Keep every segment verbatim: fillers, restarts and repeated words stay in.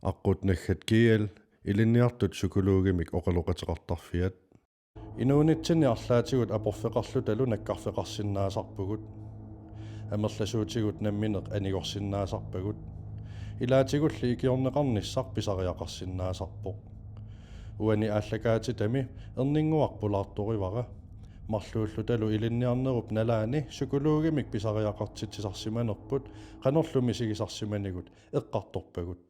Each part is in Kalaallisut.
Aqqut naggat G L, ilinniartut psykologimik oqaloqateqartarfiat. Inuunitsinni arlaatigut aporfeqarlutalu nakkarfeqarsinnaasarpugut. Amerlasuutigut nammineq anigorsinnaasarpagut. Ilaatigulli ikiorneqarnissaq pisariaqarsinnaasarpoq. Uani aallakaatitami Erninnguaq pulaartorivara. Marluullutalu ilinniarnerup nalaani psykologimik pisariaqartitsisarsimanerput qanorlu misigisarsimanigut eqqartorpagut.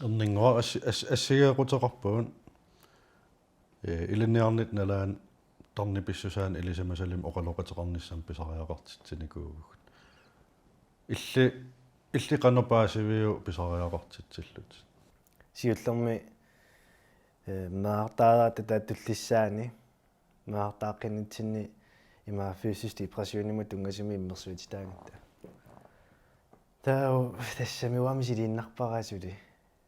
Erninnguaq assi-, ass-, assigeequteqarpugut. Ee, ilinniarnit nalaani tarnip pissusaani ilisimasalimmi oqaloqateqarnissamut pisariaqartitsinikuuvugut. Illit, illit qanoq paasiviuk pisariaqartitsillutit? Siullermik, ee, meerartaaratta taava tullissaani, meerartaaqqinnitsinni ima fysisk depressionimut tunngasumik immersuutitaagatta. Taava tassami uanga misiliinnarpara suli.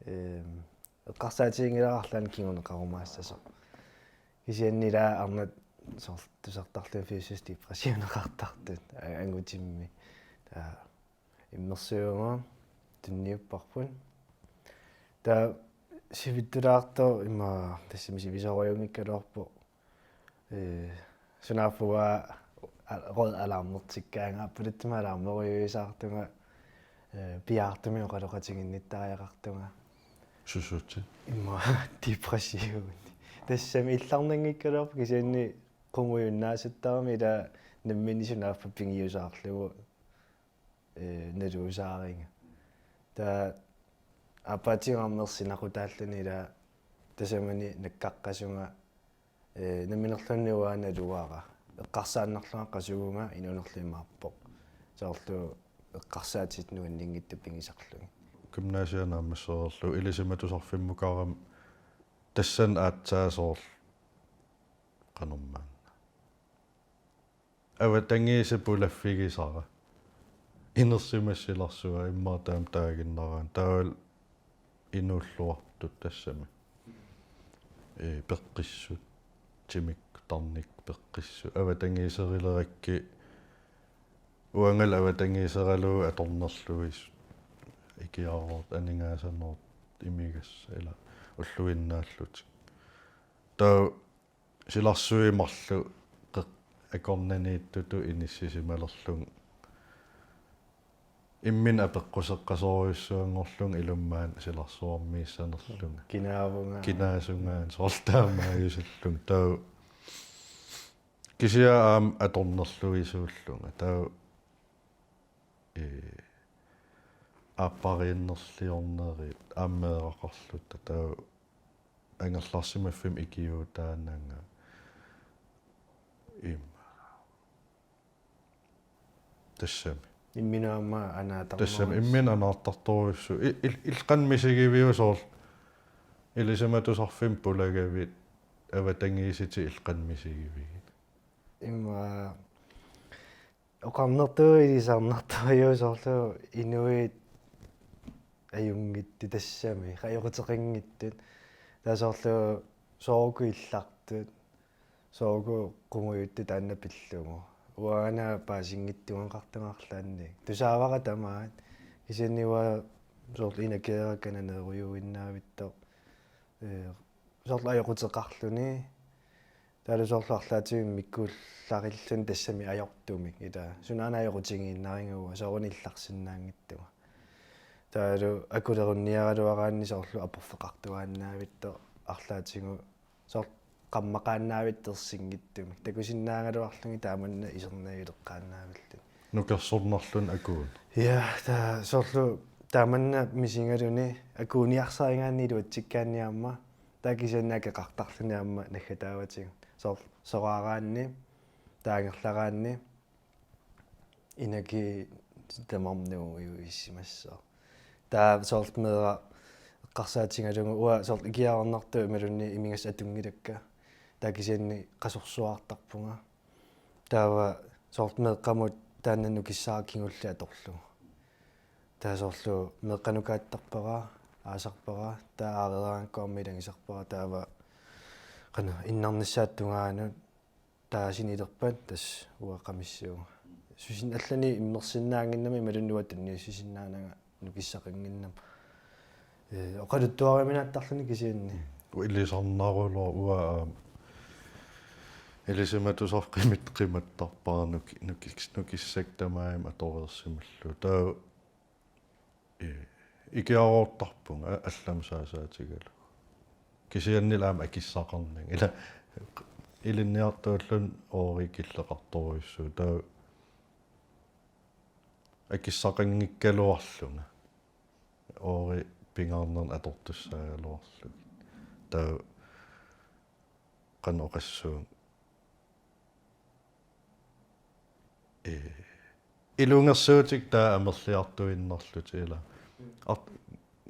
Ehm, eqqarsaatiginngilara arlaannik kinguneqarumaassasoq. Kisianni ila arnat soorlu tusartarlugit fysisk depressioneqartartut a-, angutimmi. Taava immersuugama tunniupparput. Taava sivittulaartoq ima tassami sivisoorujunngikkaluarpoq. Ee, sunaaffa uanga a-, rød alarmertikkaanga, apuuttumik alarmerujuisaartunga, ee, piaartumik oqaloqatiginnittariaqartunga. Susuutit? Immaqa depression. Tassami illarnanngikkaluarpoq kisianni qungujunnaasuttarami ila nammineq sunaaffa pigiusaarlugu, ee, naluusaaringa. Taava aappaatigut aamma ersinaqutaalluni ila tasamani nakkaqqasunga, ee, namminerluunniit uanga naluara. Eqqarsaannarlunga qasugunga inuunerlu imaappoq. Soorlu eqqarsaatit nuanninngitsut pigisarlugit. Gymnasianut naammassereerlugu ilisimatusarfimmukarama tassani aatsaat soorlu qanormaanna. Avatangiisit pulaffigisara. Inersimasut silarsuat immaqa taama taaginnaraanni. Taavalu inuulluartut tassami. Ee, peqqissut. Timikkut tarnikkut peqqissut. Avatangiiserilerakkit uangalu avatangiiseralugu atornerluisut. Ikiaroortut, aningaasanortut, imigassat ila ulluinnaallutik. Taava silarsuit marluk qeq-, akornanniittutut inissisimalerlunga. Imminut apeqquseqqasorujussuanngorlunga ilummaani silarsuarmiissanerlunga. Kinaavunga. Kinaasunga soorlu taamaajusallunga. Taava kisianni aamma atornerluisuullunga. Taava ee, aappariinnerliornerit aamma meeraqarluta taava angerlarsimaffimmi ikiuutaananga. Im-, tassami. Imminut aamma anaataarnerus. Tassami imminut anaartartorujussuuvoq. I-, il-, illit qanoq misigiviuk soorlu ilisimatusarfimmut pulagavit avatangiisitit illit qanoq misigivigit? Immaqa oqarnertut ilisarnartorujuuvoq soorlu inuit ajunngitsut tassami, ajoquteqanngitsut. Taava soorlu soorlu illartut, soorlu qungujuttut taanna pillugu. Uanga paasinngitsuugaqartunga arlaannik. Tusaavara tamaat, kisianni uanga soorlu inakeerakana neerujuinnaavittoq. Ee, soorlu ajoquteqarluni. Taavalu soorlu arlaatigut immikkuullarilluni tassami ajortumik ila. Sunaana ajoqutigiinnarigakku soorunami illarsinnaanngitsunga. Taavalu akulerunniaraluaraanni soorlu aporfeqartuaannaavittoq arlaatigut soorlu qammaqaannaavittoq ersinngitsumik. Takusinnaagaluarlugit taamanna isernavileqqaannaavilluni. Nukersornarluni akuun. Ja, taava soorlu taamanna misigaluni akuuniarsarigaanni iluatsikkaanni aamma. Taava kisianni akeqartarluni aamma naggataavatigut. Soorlu soraaraanni, taava angerlaraanni, inaki tamarmi nuuiuissimassaaq. Taava soorlu meeraq eqqarsaatigalugu uanga soorlu ikiaroornartoq imaluunniit imigassaq atunngilakka. Taava kisianni qasorsuaartarpunga. Taava soorlu meeqqamut taanna nukissara kingulleq atorlugu. Taava soorlu meeqqanukaattarpara, aasarpara, taava aareeraangakku aamma ilagisarpara, taava qanoq innarnissaata tungaanut taava sinilerpat tassa uanga qamissavunga. Susin-, allanik immersinnaannginnama imaluunniit uanga tunniussisinnaananga nukissaqannginnama. Ee, oqaluttuariminaattarluni kisianni. Ilisarnarulor uanga aamma. Ilisimatusarfimmi qimattarpara nuki-, nukis-, nukissakka tamarmik atoreersimallugu. Taava, ee, ikiaroortarpunga a-, allamut saasaatigalugu. Kisianni aamma akissaqarnanga. Ila ilinniartuulluni oori killeqartorujussuuvoq. Taava akissaqanngikkaluarlunga. Oori pingaarnerni atortussaagaluarlugit. Taava qanoq oqassuunga. Ee, ilungersuutit taava amerliartuinnarlutik ila. Art-,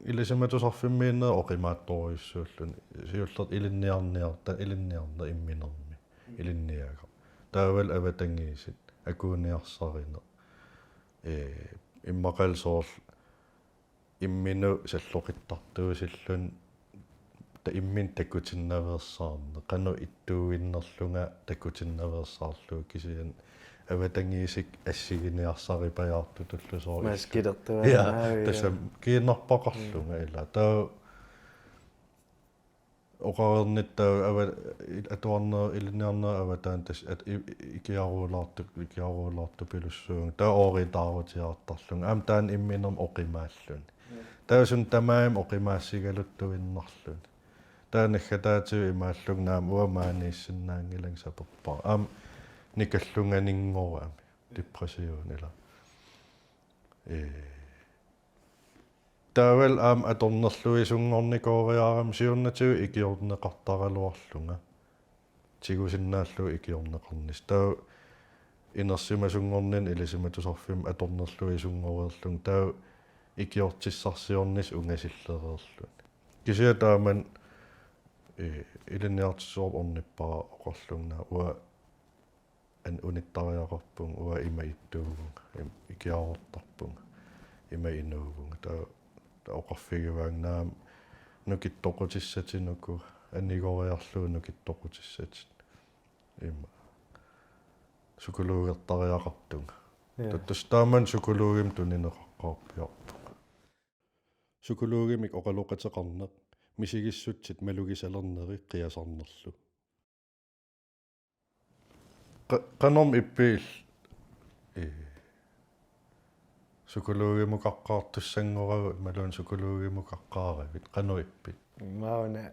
ilisimatusarfimmiinneq oqimaattorujussuulluni. Siullertut ilinniarniarta, ilinniarneq imminermi. Ilinniagaq. Taavalu avatangiisit, akuuniarsarineq. Ee, immaqalu soorlu imminut salloqittartuusilluni ta-, imminut takutinnaveersaarneq, qanoq ittuuinnerlunga takutinnaveersaarlugu kisianni avatangiisit assiginiarsaripajaartutullu soorlu. Maskilertuaannaaviuk? Ja, tassami kiinnarpaqarlunga ila. Taava oqareernittut ava-, atuarneq, ilinniarnerup avataani tassa at-, i-, i-, ikiaruulaartu-, ikiaruulaartupilussuuvunga. Taava ooriutaarutiaartarlunga. Aamma taanna imminermi oqimaalluni. Taava suna tamarmi oqimaassigaluttuinnarluni. Taava naggataatigut imaallunga naamik uanga maaniissinnaanngilanga saperpara. Aamma nikallunganinngorami. Depression ila. Ee. Taavalu aamma atornerluisunngornikooriarama siornatigut ikiorneqartaraluarlunga. Tigusinnaallugu ikiorneqarnissaq. Taava inersimasunngorninni ilisimatusarfimmi atornerluisunngoreerlunga. Taava ikiortissarsiornissaq ungasillereerluni. Kisianni taamani, ee, ilinniartitsisoq ornippara oqarlunga uanga an-, unittariaqarpunga, uanga ima ittuuvunga, im-, ikiaroortarpunga, ima inuuvunga. Taava, taava oqarfigivaannga aamma nukittoqutissatsinnuku, anigoriarlugu nukittoqutissatsinnut. Ima. Psykologertariaqartunga. Ja. Taava tassa taamani psykologimik tunineqaqqaarpiarpunga. Psykologimik oqaloqateqarneq, misigissutsit malugisalerneri qiasarnerlu. Qa-, qanormi ippiit, ee, psykologimukaqqaartussanngoravit, imaluunniit psykologimukaqqaaravit, qanoq ippiit? Mauna,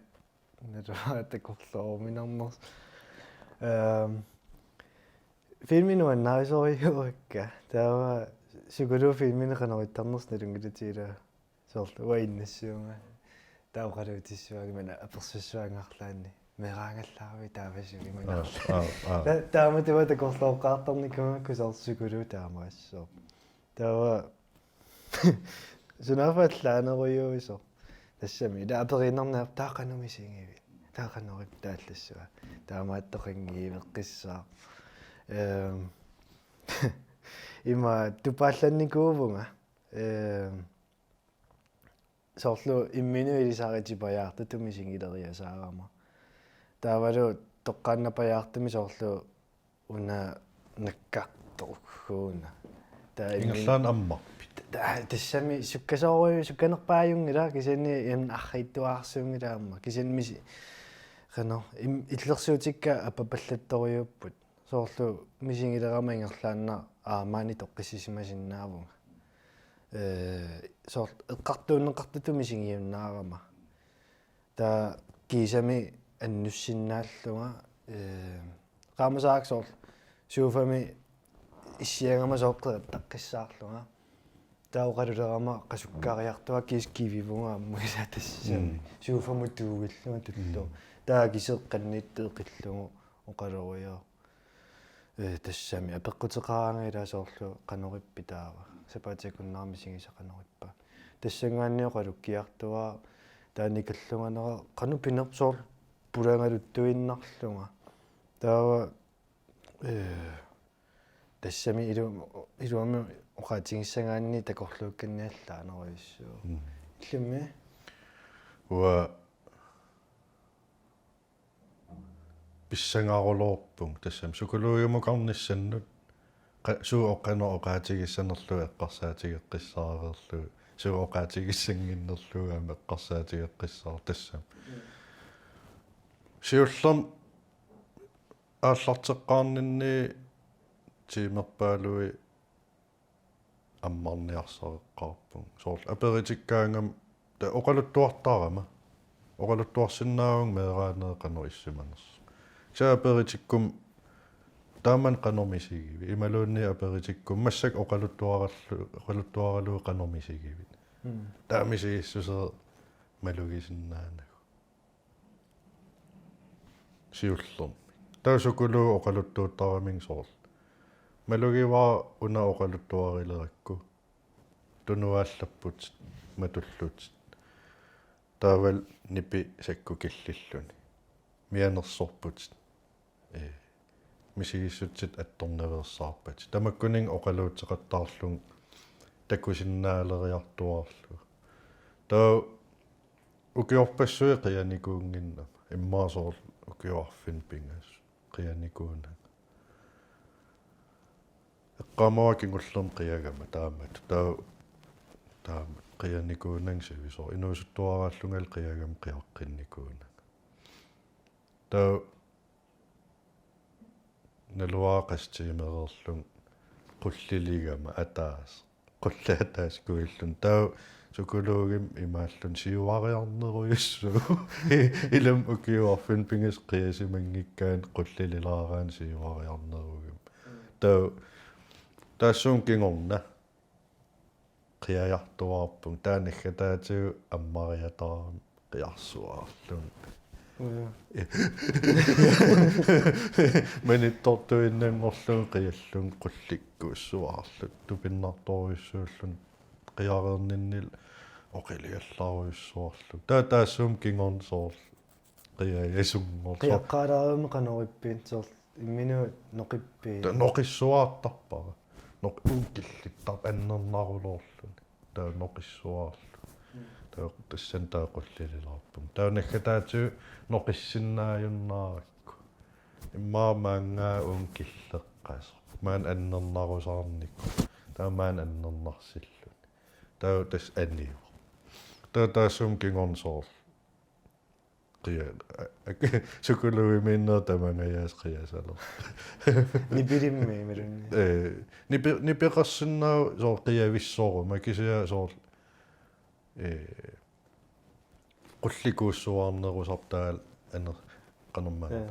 naluara takorlooruminarnersoq. Ehm, filmi nuannarisorujussuuakka. Taava psykologit filmini qanoq ittarnersoq nalunngilatit ilaa. Soorlu uanga innassivunga. Taava oqaluutissuaanga, maanna apersussuangaarlaanni. Meeraagallaarui taava sivimanga. Aa, aa, aa. Ta-, taamatut takorlooqqaartarnikuugakku soorlu psykologit taamaassooq. Taava sunaaffa allaanerujuusoq. Tassami, ila aperiinnarniarpoq taava qanoq misigivit. Taava qanoq ippa taallassuaq. Taamaattoqanngiveqqissaaq. Ehm, ima tupaallannikuuvunga. Ehm, soorlu imminut ilisaritipajaartutut misigileriasaarama. Taavalu toqqaannaq pajaartumik soorlu una nakkartorujussuuvoq una. Taava immin-, ingerlaannaq ammarpit? Ta-, tassami sukkasooruju-, sukkanerpaajunngilaq kisianni imminut arriitsuararsuunngilaq aamma. Kisianni misi-, qanoq, im-, illersuutikka appapallattorujuupput. Soorlu misigilerama ingerlaannaq aamma maani toqqissisimasinnaavunga. Ee, soorlu eqqartuunneqartutut misigiunnaarama. Taava kiisami annussinnaallunga, ee, qaamasaak soorlu sofami issiagama soorlu qeqertaqqissaarlunga. Taava oqalulerama qasukkariartuaa kiisa kivivunga aamma ilaa tassami. Mm. Sofamut tuugillunga tulluunga. Mm. Taava kiseqqannittut eqillugu oqalorujoor. Ee, tassami apeqquteqaraangat ilaa soorlu qanoq ippit taava. Sapaatip akunnera misigisat qanoq ippa. Tassanngaanniit oqalukkiartuaa taava nikallunganera qanoq pinerpoq soorlu pulagaluttuinnarlunga. Taava, ee, tassami ilu-, iluamik oqaatigissagaanni takorluukkanniallaanerujussuuvoq. Mm. Illummi? Uanga pissangaruloorpunga tassami psykologimukarnissannut qa-, suut oqaannaq oqaatigissanerlugit eqqarsaatigeqqissaareerlugit suut oqaatigissannginnerlugu aamma eqqarsaatigeqqissaartoq tassami. Siullermik aallarteqqaarninni tiimerpaaluit ammarniarsareqqaarpunga. Soorlu aperitikkaangama ta- oqaluttuartarama. Oqaluttuarsinnaavunga meeraaneq qanoq issimanersoq. Kisianni aperitikkuma taamani qanoq misigivit. Imaluunniit aperitikkuma massakkut oqaluttuarallu-, oqaluttuaralugu qanoq misigivit. Mm. Taama misigissuseq malugisinnaanagu. Siullermik. Taava sukuluup oqaluttuuttaramigit soorlu. Malugivara una oqaluttuarilerakku. Tunuaallapputit, matullutit. Taavalu nipi sakkukillilluni. Mianersorputit. Ee, misigissutsit attornaveersaarpatit. Tamakkuninnga oqaluuteqattaarlunga takusinnaaleriartuaarlugu. Taava ukiorpassuit qianikuunnginnama. Immaqa soorlu ukioq arfineq-pingasut qianikuunanga. Eqqaamavara kingullermik qiagama taamatut. Taava, taama qianikuunanga sivisooq. Inuusuttuaraallungali qiagama qiaqqinnikuunanga. Taava naluara qassit tiimereerlunga qulliligama ataaseq. Qulleq ataaseq kuilluni. Taava sukuluugima imaalluni siuariarnerujussuuvoq. Ilami ukioq arfineq-pingasut qiasimanngikkaanni qullililaaraanni siuariarnerugami. Taava taassuma kingorna qiajartuaarpunga. Taava naggataatigut ammariataarami qiarsuaarlunga. Ja. Manittortuinnanngorlunga qiallunga qullikkuussuarluta. Tupinnartorujussuullunga qiareerninnilu oqiligallarujussuarluta. Taava taassuma kingorna soorlu qiajasunngortoq. Qiaqqaalaarami qanorippiit soorlu imminut noqippiit. Taava noqissuaartarpara. Noq-, uunga killittarpoq annernaruloorluni. Taava noqissuaarlugu. Taava tassani taava qullililaarpunga. Taava naggataatigut noqissinnaajunnaarakkit. Immaqa maanngaa uunga killeqqasoq. Maani annernarusaarnikut. Taava maani annernarsilluni. Taava tassa anivoq. Taava taassuma kingorna soorlu. Qia-, sukuluuimiinneq tamangajaasa qiasalerpoq. Nipilimmi imaluunniit? Ee, nipi-, nipeqarsinnaavoq soorlu qiavissoruma kisianni soorlu, ee, qullikuussuarnerusarpoq taava aner-, qanormaanna. Ja.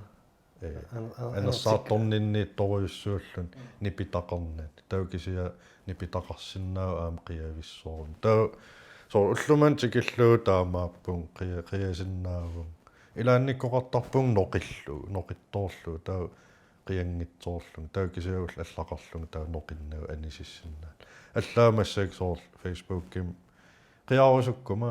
Ee, an-, an-, anersaartorninniittorujussuulluni nipitaqarnani. Taava kisianni nipitaqarsinnaavoq aamma qiavissoruma. Taava soorlu ulloq manna tikillugu taamaappunga qia-, qiasinnaavunga. Ilaannikkoqartarpunga noqillugu, noqittoorlugu, taava qianngitsoorlunga. Taava kisianni ulloq allaqarlunga taava noqinnagu anisissinnaallugu. Allaat massakkut soorlu Facebookimi qiarusukkuma.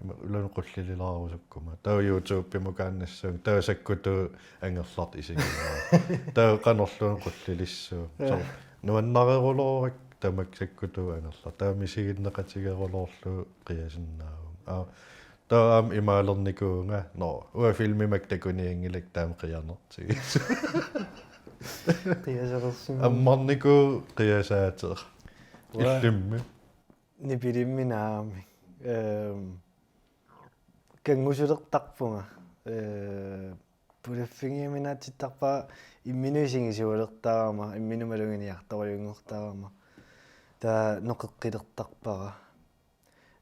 Ima ulani qullililaarusukkuma. Taava YouTube-imukaannassuunga. Taava sakkutuut angerlartut isiginnaapput. Taava qanorluunniit qullilissuunga. Ja. Soorlu nuannareruloorakku tamakku sakkutuut angerlartut. Taava misiginneqatigeruloorlugu qiasinnaavunga. Aa, taava aamma imaalernikuuvunga. Nå, uanga filmimakku takunianngilakka taama qianertigisoq. Qiasalersugu. Ammarnikuuvoq qiasaateq. Uanga illimmi. Nipilimmi naamik. Ehm, kanngusulertarpunga. Eh, pulaffigiuminaatsittarpara imminut isigisuulertarama, imminut maluginiartorujunngortarama. Taava noqeqqilertarpara.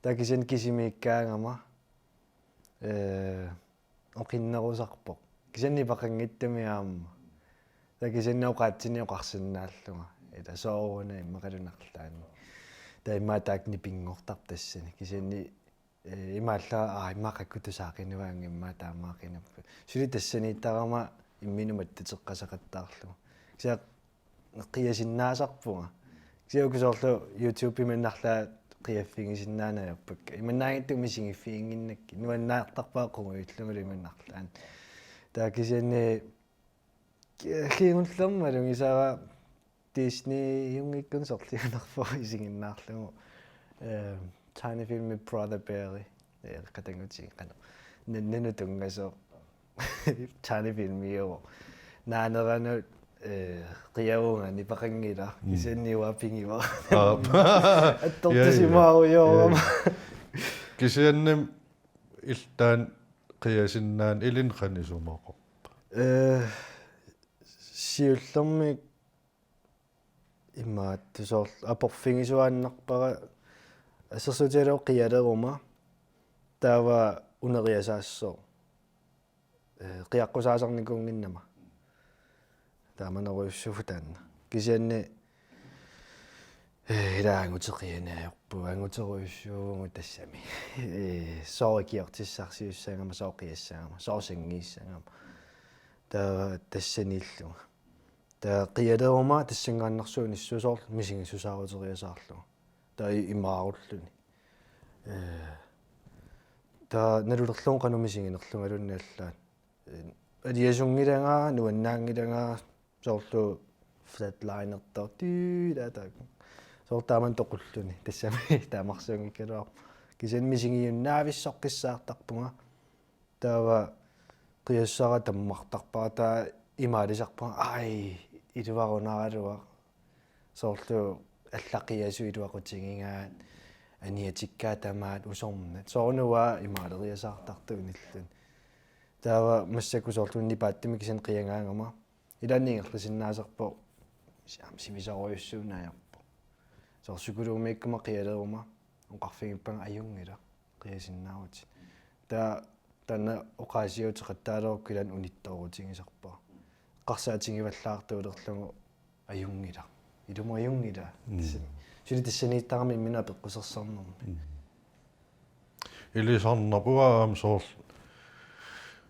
Taava kisianni kisimiikkaangama. Eh, oqinnerusarpoq. Kisianni nipaqanngitsumik aamma. Taava kisianni oqaatsinni oqarsinnaallunga. Ila sooruna immaqalu nalaani. Taava immaqa taakku nipinnguartarput tassani. Kisianni, eh, imaallaat, aa, immaqa qakkut tusaaqinuaannga immaqa taamaaqinappa. Suli tassaniittarama imminut mattuteqqasoqattaarlugu. Kisianni qiasinnaasarpunga. Kisianni uku soorlu YouTube-imi annerlaat qiaffigisinnaanajappat. Imannaanngitsukkut misigiffiginnginnakkit. Nuannaartarpara qungujullugulu imannak arlaanni. Taava kisianni ki-, kingullermik malugisara Disney-unngikkunik sorliunerpoq isiginnaarlugu. Ehm, tegnefilmi Brother Bear-i. Eh, qatanngutit qanoq. Nannanut tunngasoq. Tegnefilmiuvoq. Naaneranut Eh, qiavunga nipaqanngilaq, mm, kisianni uanga pigivara. Aap. Attortusimaarujoorama. Ja, ja. Ja, ja. Kisianni iltaan qiasinnaaneq ilinnut qanoq isumaqarpa? Eh, siullermik imaattoq soorlu aporfigisuaannarpara assersuutigalugu qialeruma taava uneriasaassaaq. Eh, qiaqqusaasarnikuunnginnama. Taamanerujussuuvoq taanna. Kisianni, eh, ila angutit qianit ajorpugut, anguterujussuuvugut tassami. Eh, sooq ikiortissarsiussagama, sooq qiassagama, sooq sanngiissagama. Taava tassaniillunga. Taava qialeruma tassanngaannarsuunissuusoq misigissusaaruteriasaarlugu. Taava i-, imaarulluni. Eh, taava nalulerlugu qanoq misiginerlungaluunniit allaat. Eh, aliasunngilagaa, nuannaanngilagaa, soorlu flatlinertoq, tii, taava taakku. Soorlu taamani toqulluni, tassami taamarsuunngikkaluarpoq. Kisianni misigiunnaavissoqqissaartarpunga. Taava qiassara tammartarpara, taava imaalisarpunga, ai, iluarunaraluaq. Soorlu allaat qiasut iluaqutigigaat, aniatikkaat tamaat usornat. Soorunami imaaleriasaartartuunilluunniit. Taava massakkut soorlu nipaattumik kisianni qiagaangama. Ilaanni ingerlasinnaasarpoq, si-, aamma sivisoorujussuuneq ajorpoq. Soorlu psykologikkuma qialeruma, oqarfigippanga ajunngilaq, qiasinnaavutit. Taava taanna oqaasiuteqattaalerukku ilaanni unittoorutigisarpara. Eqqarsaatigivallaartuulerlugu ajunngilaq. Ilumut ajunngilaq. Mm. Tassami. Suli tassaniittarami imminut apeqqusersornermi. Mm. Ilisarnarpoq aamma soorlu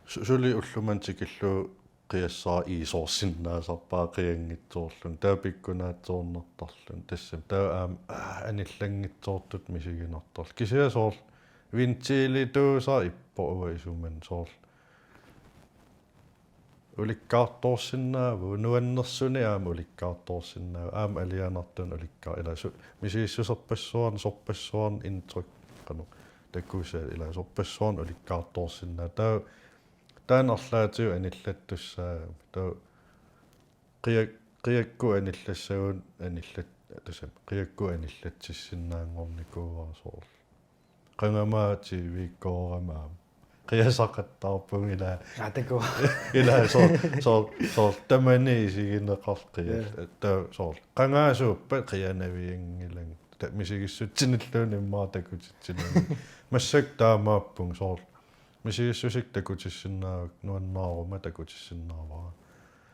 su-, suli ullumimut tikillugu qiassara iisoorsinnaasarpara qianngitsoorluni. Taava pikkunaatsoornartarluni. Tassami. Taava aamma, aa, anillanngitsoortutut misiginartarluni. Kisianni soorlu ventilituusaq ippoq uanga isumanni soorlu. Ulikkaartoorsinnaavugut, nuannersunik aamma ulikkaartoorsinnaavugut, aamma alianartunik ulikkaar-, ila su-, misigissuserpassuarnik, sorpassuarnik indtryk, qanoq, takusaat, ila sorpassuarnik ulikkaartoorsinnaavugut. Taava, taanna arlaatigut anillattussaagami. Taava qiak-, qiakkut anillassagunik anillat-, tassami, qiakkut anillatsissinnaanngornikuuara soorlu. Qangami T V-kkoorama aamma. Qiasaqattaarpunga ila. Aa, takuuk. Ila soor-, soor-, soorlu tamani isigineqarpoq qial-. Ja. Taava soorlu. Qangaasuuppat qianavianngilanga. Taava misigissutsinilluunniit immaqa takutitsinermi. Massakkut taamaappunga soorlu. Misigissuseq takutissinnaavara, nuannaaruma takutissinnaavara.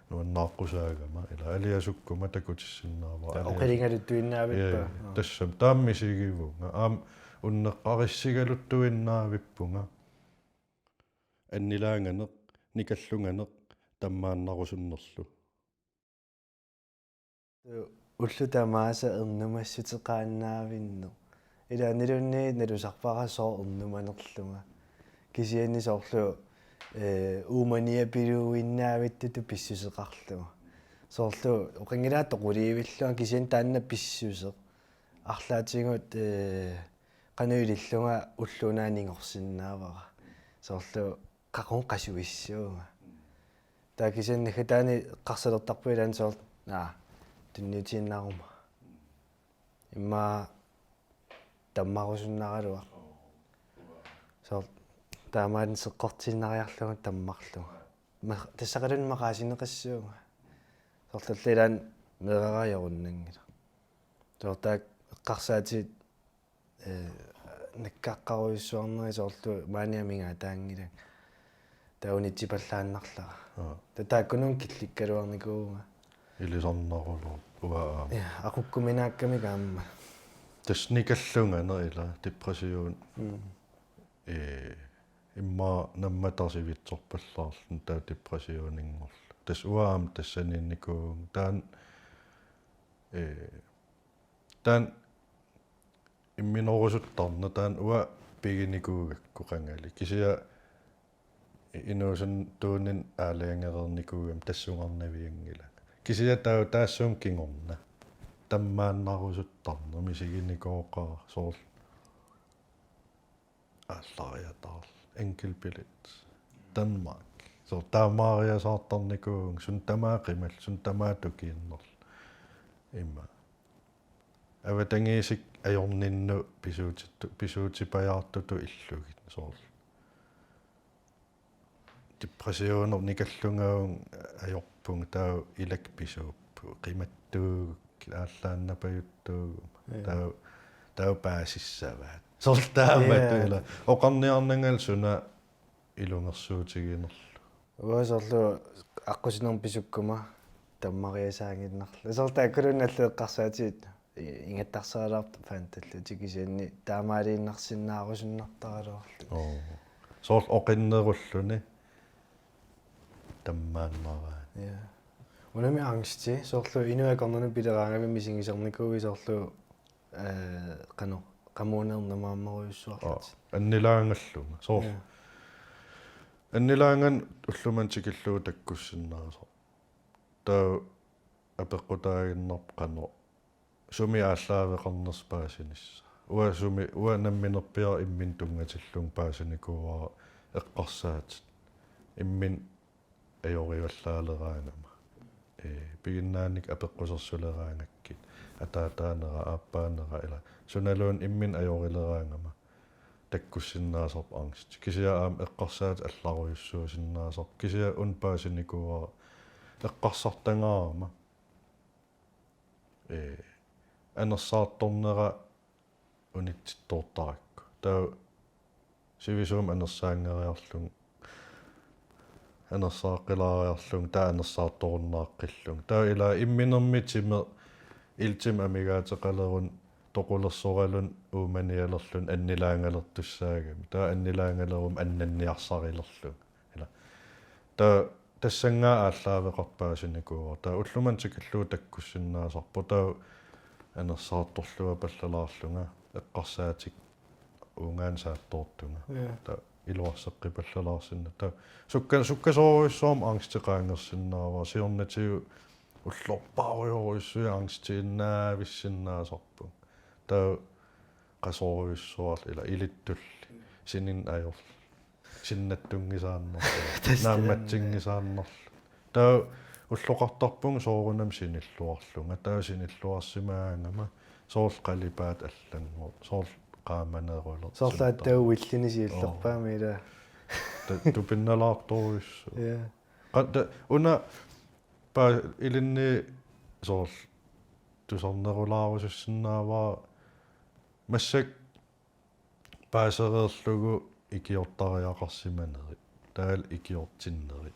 Nuannaaqqusaagama, ila aliasukkuma takutissinnaavara. Taava alias-, oqiligaluttuinnaavippa? Ja, ja. Aa. Tassami, taama misigivunga. Aamma unneqqarissigaluttuinnaavippunga. Annilaanganeq, nikallunganeq, tammaannarusunnerlu. Ullut tamaasa ernumassuteqaannaavinneq. Ilaanniluunniit nalusarpara sooq ernumanerlunga. Kisianni soorlu, eh, uumaniapiluinnaavittuttut pissuseqarlunga. Soorlu oqanngilanga toquliivillunga kisianni taanna pissuseq. Arlaatigut, eh, qanoq ilillunga ulloq una anigorsinnaavara. Soorlu qaqugu qasuissuunga. Taava kisianni naggataani eqqarsalertarpunga ilaanni soorlu, naa, tunniutiinnaruma. Immaqa tammarusunnaraluaq. Soorlu taamaattumik seqqortiinnariarlugu tammarlunga. Ma-, tassaqalunni maqaasineqassuunga. Soorlu allaat ilaanni meerarajorunnanngilaq. Soorlu taakku eqqarsaatit eh, nakkaqqarujussuarneri soorlu maani amigaataanngilanga. Taava unitsipallaannarlara. Aa. Taava taakkununnga killikkaluarnikuuvunga. Ilisarnarulooq uanga aamma. Ja, aqukkuminaakkamik aamma. Tassa nikallunganeq ila depression. Mm. Eh, immaqa nammataq sivitsorpallaarluni taava depressioninngorlugu. Tassa uanga aamma tassaniinnikuuvunga. Taanna, eh, taanna imminorusuttarneq taanna uanga piginikuugakku qangali. Kisianni inuusuttuuninni aalajangereernikuugami tassunga arnavianngilanga. Kisianni taava taassuma kingorna. Tammaannarusuttarneq misiginikooqaara soorlu. Aallariataarlu. Enkeltbillet. Danmark. Soorlu taamaariasaartarnikuuvunga, suna tamaat qimallugu, suna tamaat tukiinnarlugu. Ima. Avatangiisik ajorninnut pisuutittu-, pisuutipajaartutut illugit soorlu. Depressionernikallungaavunga ajorpunga, taava ilakka pisuupput, qimattuugukkit aallaannapajuttuuguma. Ja. Taava, taava paasissavaat. Soorlu taamatut. Ja. Ila oqarniarnangalu suna ilungersuutiginerlugu. Uanga soorlu aqqusinermi pisukkuma tammariasaannginnarlugu. Soorlu taakkununnga allat eqqarsaatigaat i-, ingattarsaraluartut fantallutik, kisianni taamaaliinnarsinnaarusunnartaraluarlutik. Oo. Soorlu oqinnerulluni tammaannaraanni. Ja. Unami angsti, soorlu inuit akornanni pileraangami misigisarnikuupput soorlu, eh, qanoq, qamuuna ernumaammerujussuarlutik. Oo. Annilaangallunga. Soorlu. Ja. Annilaanganut ullumimut tikillugu takkussinnaasarpoq. Taava apeqqutaaginnarpoq qanoq sumi aallaaveqarnersoq paasinissaa. Uanga sumi, uanga namminerpiaq imminut tunngatillugu paasinikuuara eqqarsaatit. Imminut ajorivallaaleraangama. Ee, piginnaanikkut apeqqusersuleraangakkit. Ataataanera, aappaanera ila. Sunaluunniit imminut ajorileraangama. Takkussinnaasarpoq angsti. Kisianni aamma eqqarsaatit allarujussuusinnaasarput. Kisianni una paasinikuuara eqqarsartagaarama. Ee, anersaartornera unitsittoortarakku. Taava sivisuumik anersaanngeriarlunga, anersaaqqilaariarlunga, taava anersaartorunnaaqqillunga. Taava ila imminermi timeq, iltimik amigaateqaleruni, toqulersoraluni uumanialerluni annilaangalertussaagami. Taava annilaangaleruma annanniarsarilerlunga. Ila. Taava tassanngaannaq aallaaveqartoq paasinikuuara. Taava ullumimut tikillugu takkussinnaasarpoq. Taava anersaartorluapallalaarlunga eqqarsaatikka uunga saattoortunga. Ja. Taava iluarseqqipallalaarsinnaasoq. Taava sukka-, sukkasoorujussuarmik angsti qaangersinnaavara. Siornatigut ullorpaarujorujussuit angstiinnaavissinnaasarpunga. Taava qasorujussuarli ila ilittulli. Sininnut ajorli. Sinnattunngisaannarli. Tassa. Naammatsinngisaannarli. Taava ulloqartarpunga soorunami sinilluarlunga. Taava sinilluarsimaagama soorlu qalipaatit allanngortut. Soorlu qaamanerulertut. Soorlu aatsaat uilluni siullerpaamik ila. Ta-, tupinnalaartorujussuuvoq. Ja. Qa-, ta-, una paa-, ilinni soorlu tusarnerulaarusussinnaavara massakkut paasereerlugu ikiortariaqarsimanerit. Taavalu ikiortinnerit.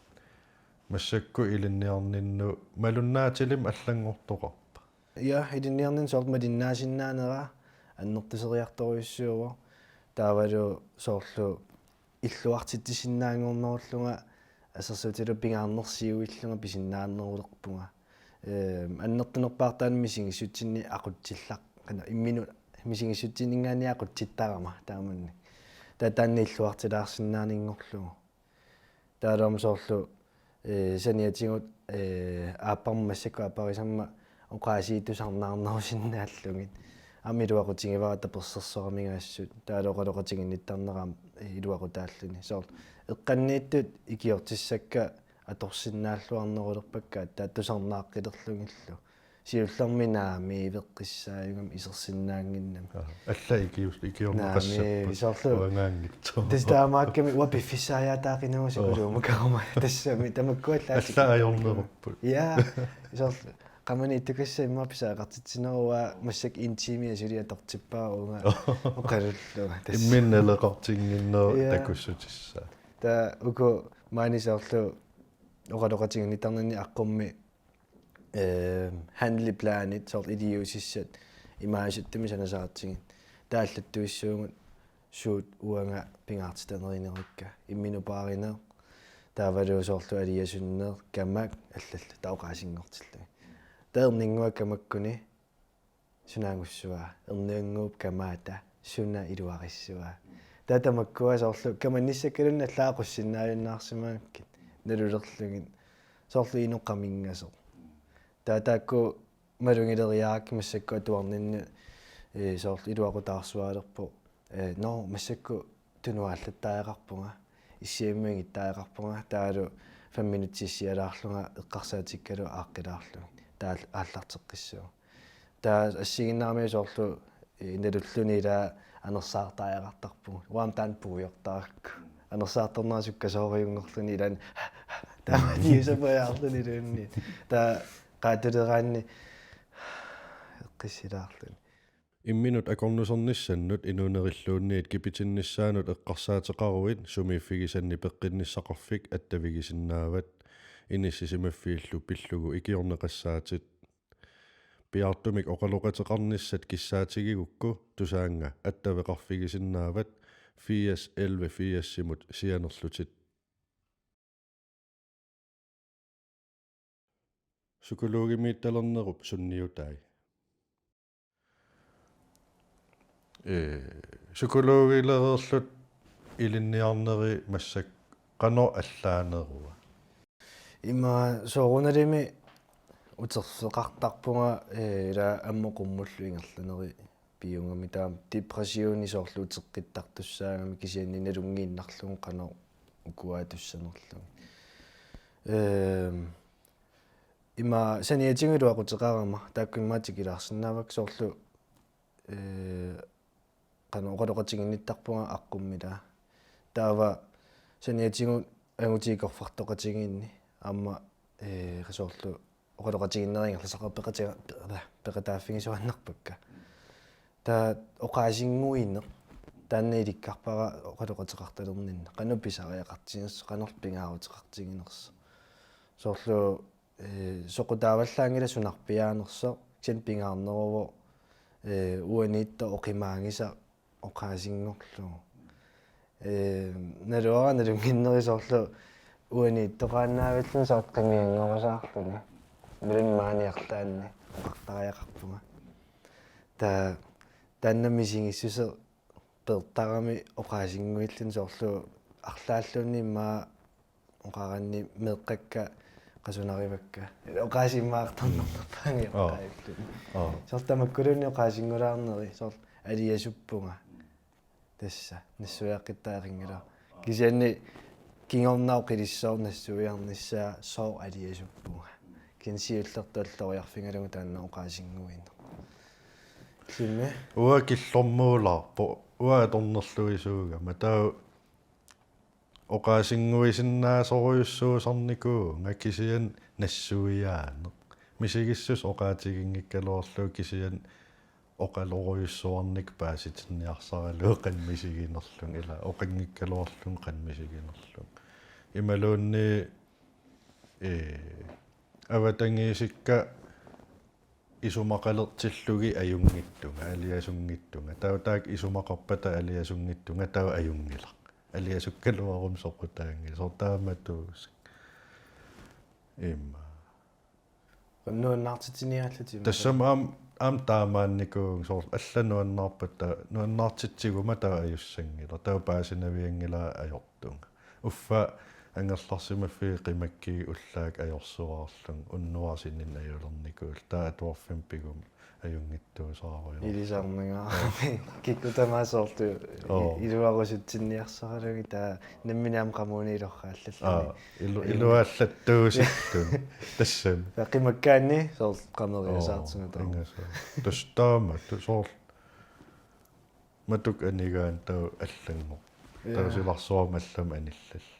Massakkut ilinniarninnut malunnaatilimmik allanngortoqarpa? Ja, ilinniarninni soorlu malinnaasinnaanera annertuseriartorujussuuvoq. Taavalu soorlu illuartitsisinnaanngornerullunga assersuutigalugu pingaarnersiuillunga pisinnaanerulerpunga. Ehm, annertunerpaartaanni misigissutsinni aqutsillaq-, qanoq imminut misigissutsinninngaanniit aqutsittarama taamanni. Taava taanna illuartilaarsinnaaninngorlugu. Taavalu aamma soorlu, eh, saniatigut, eh, aapparma massakkut aapparisamma oqaasii tusarnaarnerusinnaallugit. Aamma iluaqutigivara tapersersoramigaassut. Taavalu oqaloqatiginnittarnera aamma, eh, iluaqutaalluni. Soorlu eqqanniittut ikiortissakka atorsinnaalluarnerulerpakka aatsaat tusarnaaqqilerlugillu. Siullermik naamik iveqqissaajugami isersinnaannginnami. Aa, alla ikius-, ikiorneqassappat. Naamik, soorlu. Uangaanngitsoq. Tassa taamaakkami uanga piffissaajaataaqinagu. Oo. Sikulluumakaruma. Tassami tamakkuallaat. Alla ajornerupput. Ja, soorlu. Qamani ittukassaat immaqa pisariaqartitsineruara massakkut en time asuli atortippara uunga oqalullunga. Tassa. Imminut naleqartinnginnerup. Ja. Takussutissaa. Taava uku maani soorlu oqaloqatiginnittarninni aqqummi eh, handleplanit, soorlu iliuusissat, imaasuttumik sanasaratsigit. Taava allattuissuugut suut uanga pingaartitanerinerikka. Imminut paarineq. Taavalu soorlu aliasunneq, kamak, allallu, taava oqaasinngortillugit. Taava erninnguaq kamakkuni, sunaanngussua, erniannguup kamaata, suna iluarissua. Taava tamakkua soorlu kamannissakkaluunniit allaat aqussinnaajunnaarsimagakkit, nalulerlugit, soorlu inuk qaminngasoq. Taava taakku malugileriarakkit massakkut atuarninni, eh, soorlu iluaqutaarsuaalerpoq. Eh, nå, massakkut tunuallattariaqarpunga. Issiammi ingittariaqarpunga, taavalu fem minutsit issialaarlunga eqqarsaatikkalu aaqqilaarlugit. Taava aallarteqqissaagut. Taava assigiinnarmik soorlu inalulluni ila anersaartariaqartarpugut. Uanga taanna puigortarakku. Anersaartarnera sukkasoorujunngorluni ila taamaniusapajaarluni luunni. Taava qaatuleraanni eqqissilaarluni. Imminut akornusernissannut inuunerilluunniit kipitinnissaanut eqqarsaateqaruit sumiiffigisanni peqqinnissaqarfik attavigisinnaavat, inissisimaffiillu pillugu ikiorneqassaatit. Piaartumik oqaloqateqarnissat kissaatigigukku Tusaannga attaveqarfigisinnaavat firs elleve firsimut sianerlutit. Psykologimiittalernerup sunniutai? Ee, psykologilereerlutit ilinniarneri massakkut qanoq allaanerua? Ima soorunalimi uterfeqartarpunga, ee, ila ammut qummullu ingerlaneri piugami, taama depressioni soorlu uteqqittartussaagami kisianni nalunngiinnarlugu qanoq ukuaatussanerlugit. Ehm, ima saniatigut iluaquteqarama, taakku immaqa tikilaarsinnaavakka soorlu, ee, qanoq oqaloqatiginnittarpunga aqqummilaa. Taava saniatigut angutip ikorfartoqatigiinni aamma, ee, soorlu oqaloqatigiinnerit ingerlasaqaat peqati-, pe-, peqataaffigisuaannarpakka. Taava oqaasinnguineq taanna ilikkarpara oqaloqateqartalerninni. Qanoq pisariaqartiginersoq, qanorlu pingaaruteqartiginersoq. Soorlu, ee, soqutaavallaanngilaq sunarpiaanersoq, kisianni pingaarneruvoq, ee, uaniittoq oqimaanngisaq oqaasinngorlugu. Ee, naluara nalunnginneri soorlu uaniittoqaannaavilluni soorlu qimaanngorusaarluni. Nalunnik maani arlaanni oqartariaqarpunga. Taava taanna misigissuseq peertarami oqaasinnguilluni soorlu arlaalluunniit immaqa oqaraanni meeqqakka qasunarivakka. Oqaasimaartarnerpaangi Aa. Oqaalluni. Aa. Soorlu tamakkuluunniit oqaasinngulaarneri, soorlu aliasuppunga. Tassa, nassuiaqqittariaqanngilara. Kisianni kingorna oqilissooq nassuiarnissaa sooq aliasuppunga. Kisianni siullertut alloriarfigalugu taanna oqaasinnguineq. Simmi? Uanga killormuulaarpoq, uanga atornerluisuugama. Taava oqaasinnguisinnaasorujussuusarnikuuvunga kisianni nassuiaaneq. Misigissuseq oqaatiginngikkaluarlugu kisianni oqalorujussuarnik paasitinniarsaralugu qanoq misiginerlunga, ila oqanngikkaluarlunga qanoq misiginerlunga. Imaluunniit, ee, avatangiisikka isumaqalertillugit ajunngitsunga, aliasunngitsunga. Taava taakku isumaqarpata aliasunngitsunga, taava ajunngilaq. Aliasukkaluaruma soqutaanngilaq. Soorlu taamatut. Immaqa. Nuannaartitsiniaallutit. Tassami aamma, aamma taamaannikuuvunga, soorlu allat nuannaarpata, nuannaartitsiguma taava ajussanngilaq. Taava paasinavianngilara ajortunga. Uffa angerlarsimaffiit qimakkiit ullaaq ajorsuaarlunga unnuarsinnit ajulernikuullunga. Taava atuarfimmi pigumut ajunngitsuusaarujussuuvoq. Ilisarnanga. Kikkut tamaasa soorlu i-, Oo. iluarusutsinniarsaralugit taava nammineq aamma qamuuna ilorraallalluni. Aa, ilu-, Ajunngit-, iluallattuusittut. Tassami. Taava qimakkaanni soorlu qameriasaartunga Oo, taava. Ingasaaq. Tassa taamatut soorlu matuk anigaanni taava allanngorpoq. Ja. Taava silarsuarmi allamik anillalluni.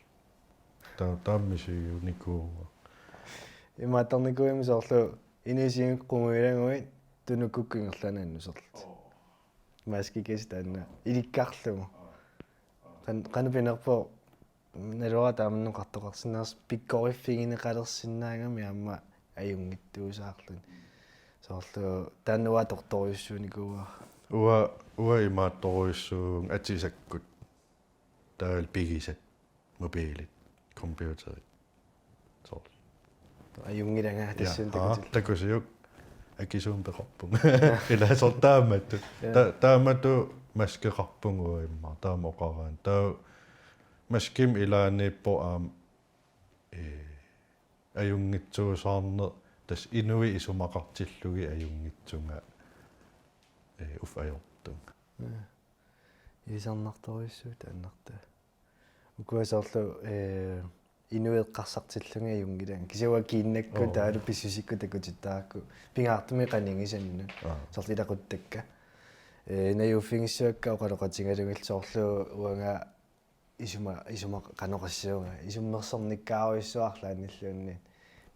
Taava taama misiginikuuara. Imaattarnikuugami soorlu inuusugut qungujulaguit tunukkukku ingerlaannaq annuserlutik. Maskikasik taanna ilikkarlugu. Qan-, qanoq pinerpoq, naluara taamannak oqartoqarsinnaasoq, pikkoriffigineqalersinnaagami aamma ajunngitsuusaarluni. Soorlu taanna uanga atortorujussuunikuuara. Uanga, uanga imaattorujussuuvunga atisakkut. Taavalu pigisat, mobilit, computerit. Soorlu. Ajunngilanga. Ja, tassuuna aa, takutillugu. Takusiuk akisuumik peqarpunga. Ila soorlu taamatut. Ja. Ta-, taamatut maskeqarpunga uanga immaqa, taama oqaraanni. Taava maskimik ilaaniippoq aamma, ee, ajunngitsuusaarneq, tassa inuit isumaqartillugit ajunngitsunga, ee, uffa ajortunga. Ja. Ilisarnartorujussuuvoq taannartaa. Ukua soorlu, eh, inuit eqqarsartillugit ajunngilanga. Kisianni uanga kiinnakkut Oo. taavalu pissusikkut takutittaarakku. Pingaartumik qanigisannut. Aa. Soorlu ilaquttakka. Eh, najuuffigissuakka oqaloqatigalugit soorlu uanga isuma-, isuma-, qanoq oqassuunga. Isummersornikkaarujussuaq arlaannilluunniit.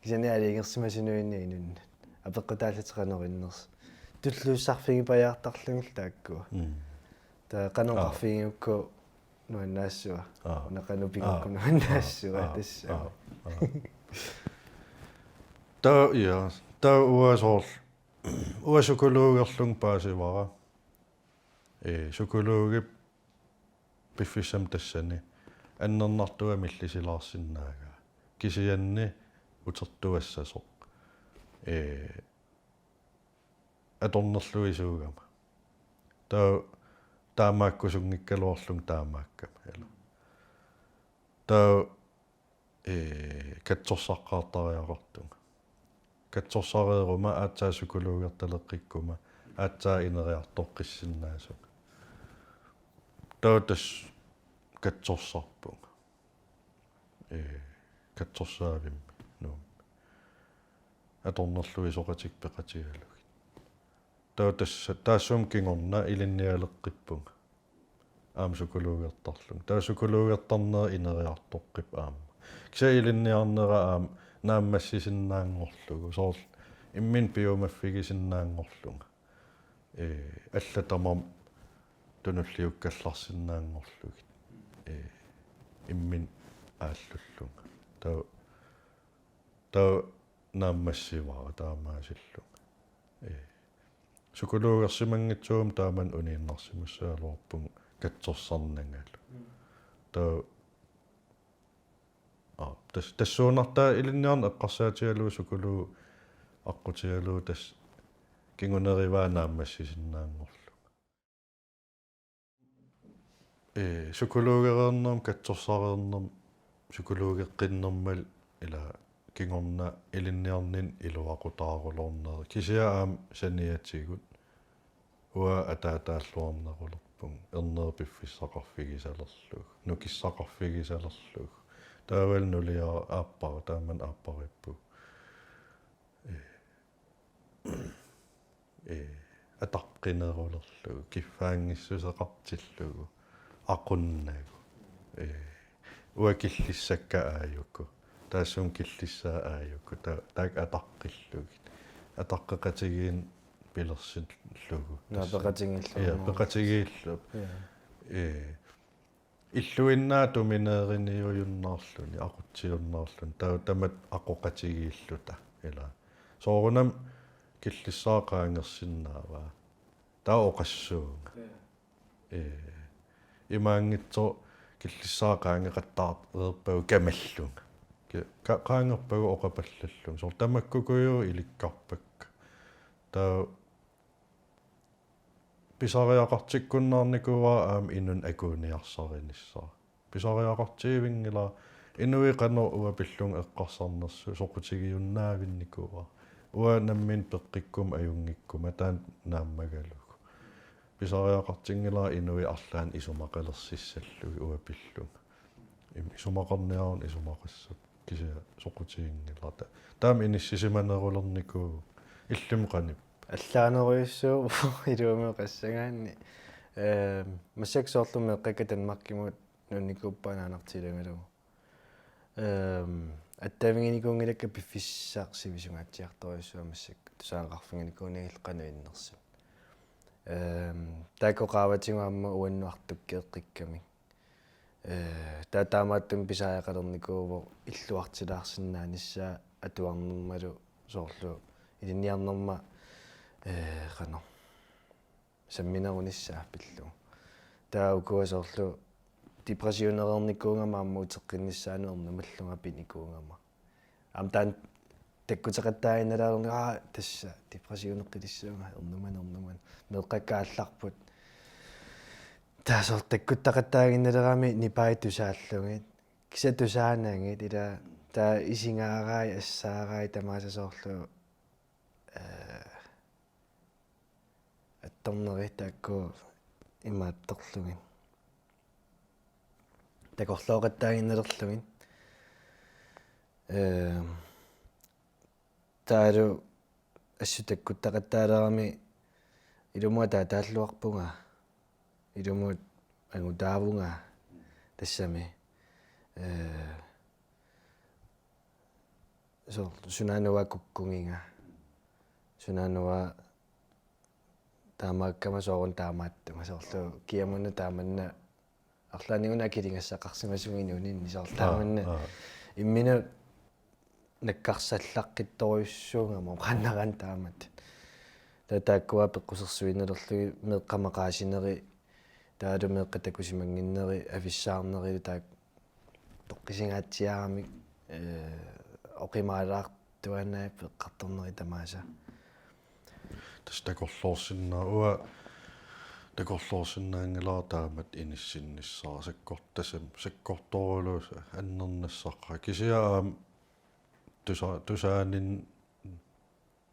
Kisianni aalajangersimasunuinnaq inunnut. Apeqqutaallutik qanoq innersoq. Tulluussarfigipajaartarlugit taakkua. Mm. Taava qanoq Aa. oqarfigigukku nuannaassua. Aa. Una qanoq pigukku Aa. nuannaassua Aa. tassa. Aa. Aa. Taava, ja, taava uanga soorlu, uanga psykologerlunga paasivara. Ee, psykologip piffissami tassani annernartua millisilaarsinnaagaa. Kisianni utertuassasoq. Ee, atornerluisuugama. Taava taamaakkusunngikkaluarlunga taamaakkama, ila. Taava, ee, katsorsaqqaartariaqartunga. Katsorsareeruma aatsaat psykologertaleqqikkuma aatsaat ineriartoqqissinnaasunga. Taava tassa katsorsarpunga. Ee, katsorsaavimmi Nuummi. Atornerluisoqatikka peqatigalugit. Taava tassa, taassuma kingorna ilinnialeqqippunga. Aamma psykologertarlunga. Taava psykologertarnera ineriartoqqipput aamma. Kisianni ilinniarnera aamma naammassisinnaanngorlugu. Soorlu imminut piumaffigisinnaanngorlunga. Ee, allat tamarmik tunulliukkallarsinnaanngorlugit. Ee, imminut aallullunga. Taava, taava naammassivara taamaasillunga. Ee, psykologersimanngitsumik taamani uniinnarsimassagaluarpunga katsorsarnangalu. Mm. Taava Aa, tas-, tassuunartaa ilinniarneq eqqarsaatigalugu psykologi aqqutigalugu tassa kingunerivaa naammassisinnaanngorlunga. Ee, psykologereernerma, katsorsareernerma, psykologeqqinnermalu ila kingorna ilinniarninni iluaqutaaruloorneri. Kisianni aamma saniatigut. Uanga ataataalluarnerulerpunga, erneri piffissaqarfigisalerlugu, nukissaqarfigisalerlugu. Taavalu nuliara aappara, taamani aappariippugut. Ee, ee, ataqqinerulerlugu, kiffaanngissuseqartillugu, aqunnagu. Ee, uanga killissakka aajuku, taassuma killissaat aajuku, ta-, taakku ataqqillugit. Ataqqeqatigiinneq pilersillugu. Naa, tassa peqatigiillugu. Ja, peqatigiillugu. Ja. Ee, illuinnaat domineriniujunnaarluni, aqutsijunnaarluni, taava tamatta aqoqatigiilluta, ila. Soorunami killissaaq qaangersinnaavaa. Taava oqassuunga. Ja. Ee, imaanngitsoq killissaaq qaangeqattaareerpagu kamallunga. Ki-, ka-, qaangerpagu oqapallallunga. Soorlu tamakkukujuit ilikkarpakka. Taava pisariaqartikkunnaarnikuuara aamma inunnik akuuniarsarinissaa. Pisariaqartigivinngilara, inuit qanoq uanga pillunga eqqarsarnersut, soqutigiunnaavinnikuuara. Uanga nammineq peqqikkuma ajunngikkuma taanna naammagalugu. Pisariaqartinngilara inuit arlaannik isumaqalersissallugit uanga pillunga. Im-, isumaqarniaruna isumaqassapput, kisianni soqutiginngilara. Ta-, taama inissisimanerulernikuuvoq, illimmi qanippoq. Allaanerujussuuvoq iluamioqassagaanni. Ehm, massakkut soorlu meeqqakka Danmarkimut nuunnikuuppaat naanartiilagalugu. Ehm, attaviginikuunngilakka piffissaq sivisungaatsiartorujussuaq massakkut tusagaqarfiginikuunngillat qanoq innersoq. Ehm, taakku qaavatigut aamma uannut artukkeeqqikkamik. Ee, taava taamaattumik pisariaqalernikuuvoq illuartilaarsinnaanissaa atuarnermalu soorlu ilinniarnerma, ee, qanoq samminerunissaa pillugu. Taava ukua soorlu depressionereernikuugama aamma uteqqinnissaanut ernumallunga pinikuugama. Aamma taanna takkuteqattaaginnalaarluni, aa, tassa depressioneqqilissaanga, ernumana, ernumana. Meeqqakka aallarput. Taava soorlu takkuteqattaaginnalerami nipai tusaallugit. Kisianni tusaanagit, ila taava isigaarai, assaarai tamaasa soorlu, ee, attorneri taakku imaattorlugit. takorlooqattaaginnalerlugit. Ee, taavalu assut takkuttaqattaalerami ilumut ataataalluarpunga, ilumut angutaavunga tassami. Ee, soorlu sunaana uanga kukkugiga. Sunaana uanga taamaakkama soorunami taamaattunga. Soorlu kiamuna taamanna arlaannik una akiligassaqarsimasunnginnami soorlu Aa, taamanna aa. Imminut nakkarsallaqqittorujussuugama oqaannaraanni taamatut. Taava taakkua peqqusersuinnalerlugit meeqqat maqaasineri, taavalu meeqqat takusimannginneri, avissaarnerilu taakku toqqisigaatsiaramik, ee, oqimaalaartuaannarput eqqartornerit tamaasa. Tassa takorloorsinnaa-, uanga takorloorsinnaanngilara taamatut inissinnissara sakkort-, tassami sakkortoorulooq annernassaqaaq. Kisianni aamma tusa-, tusaanin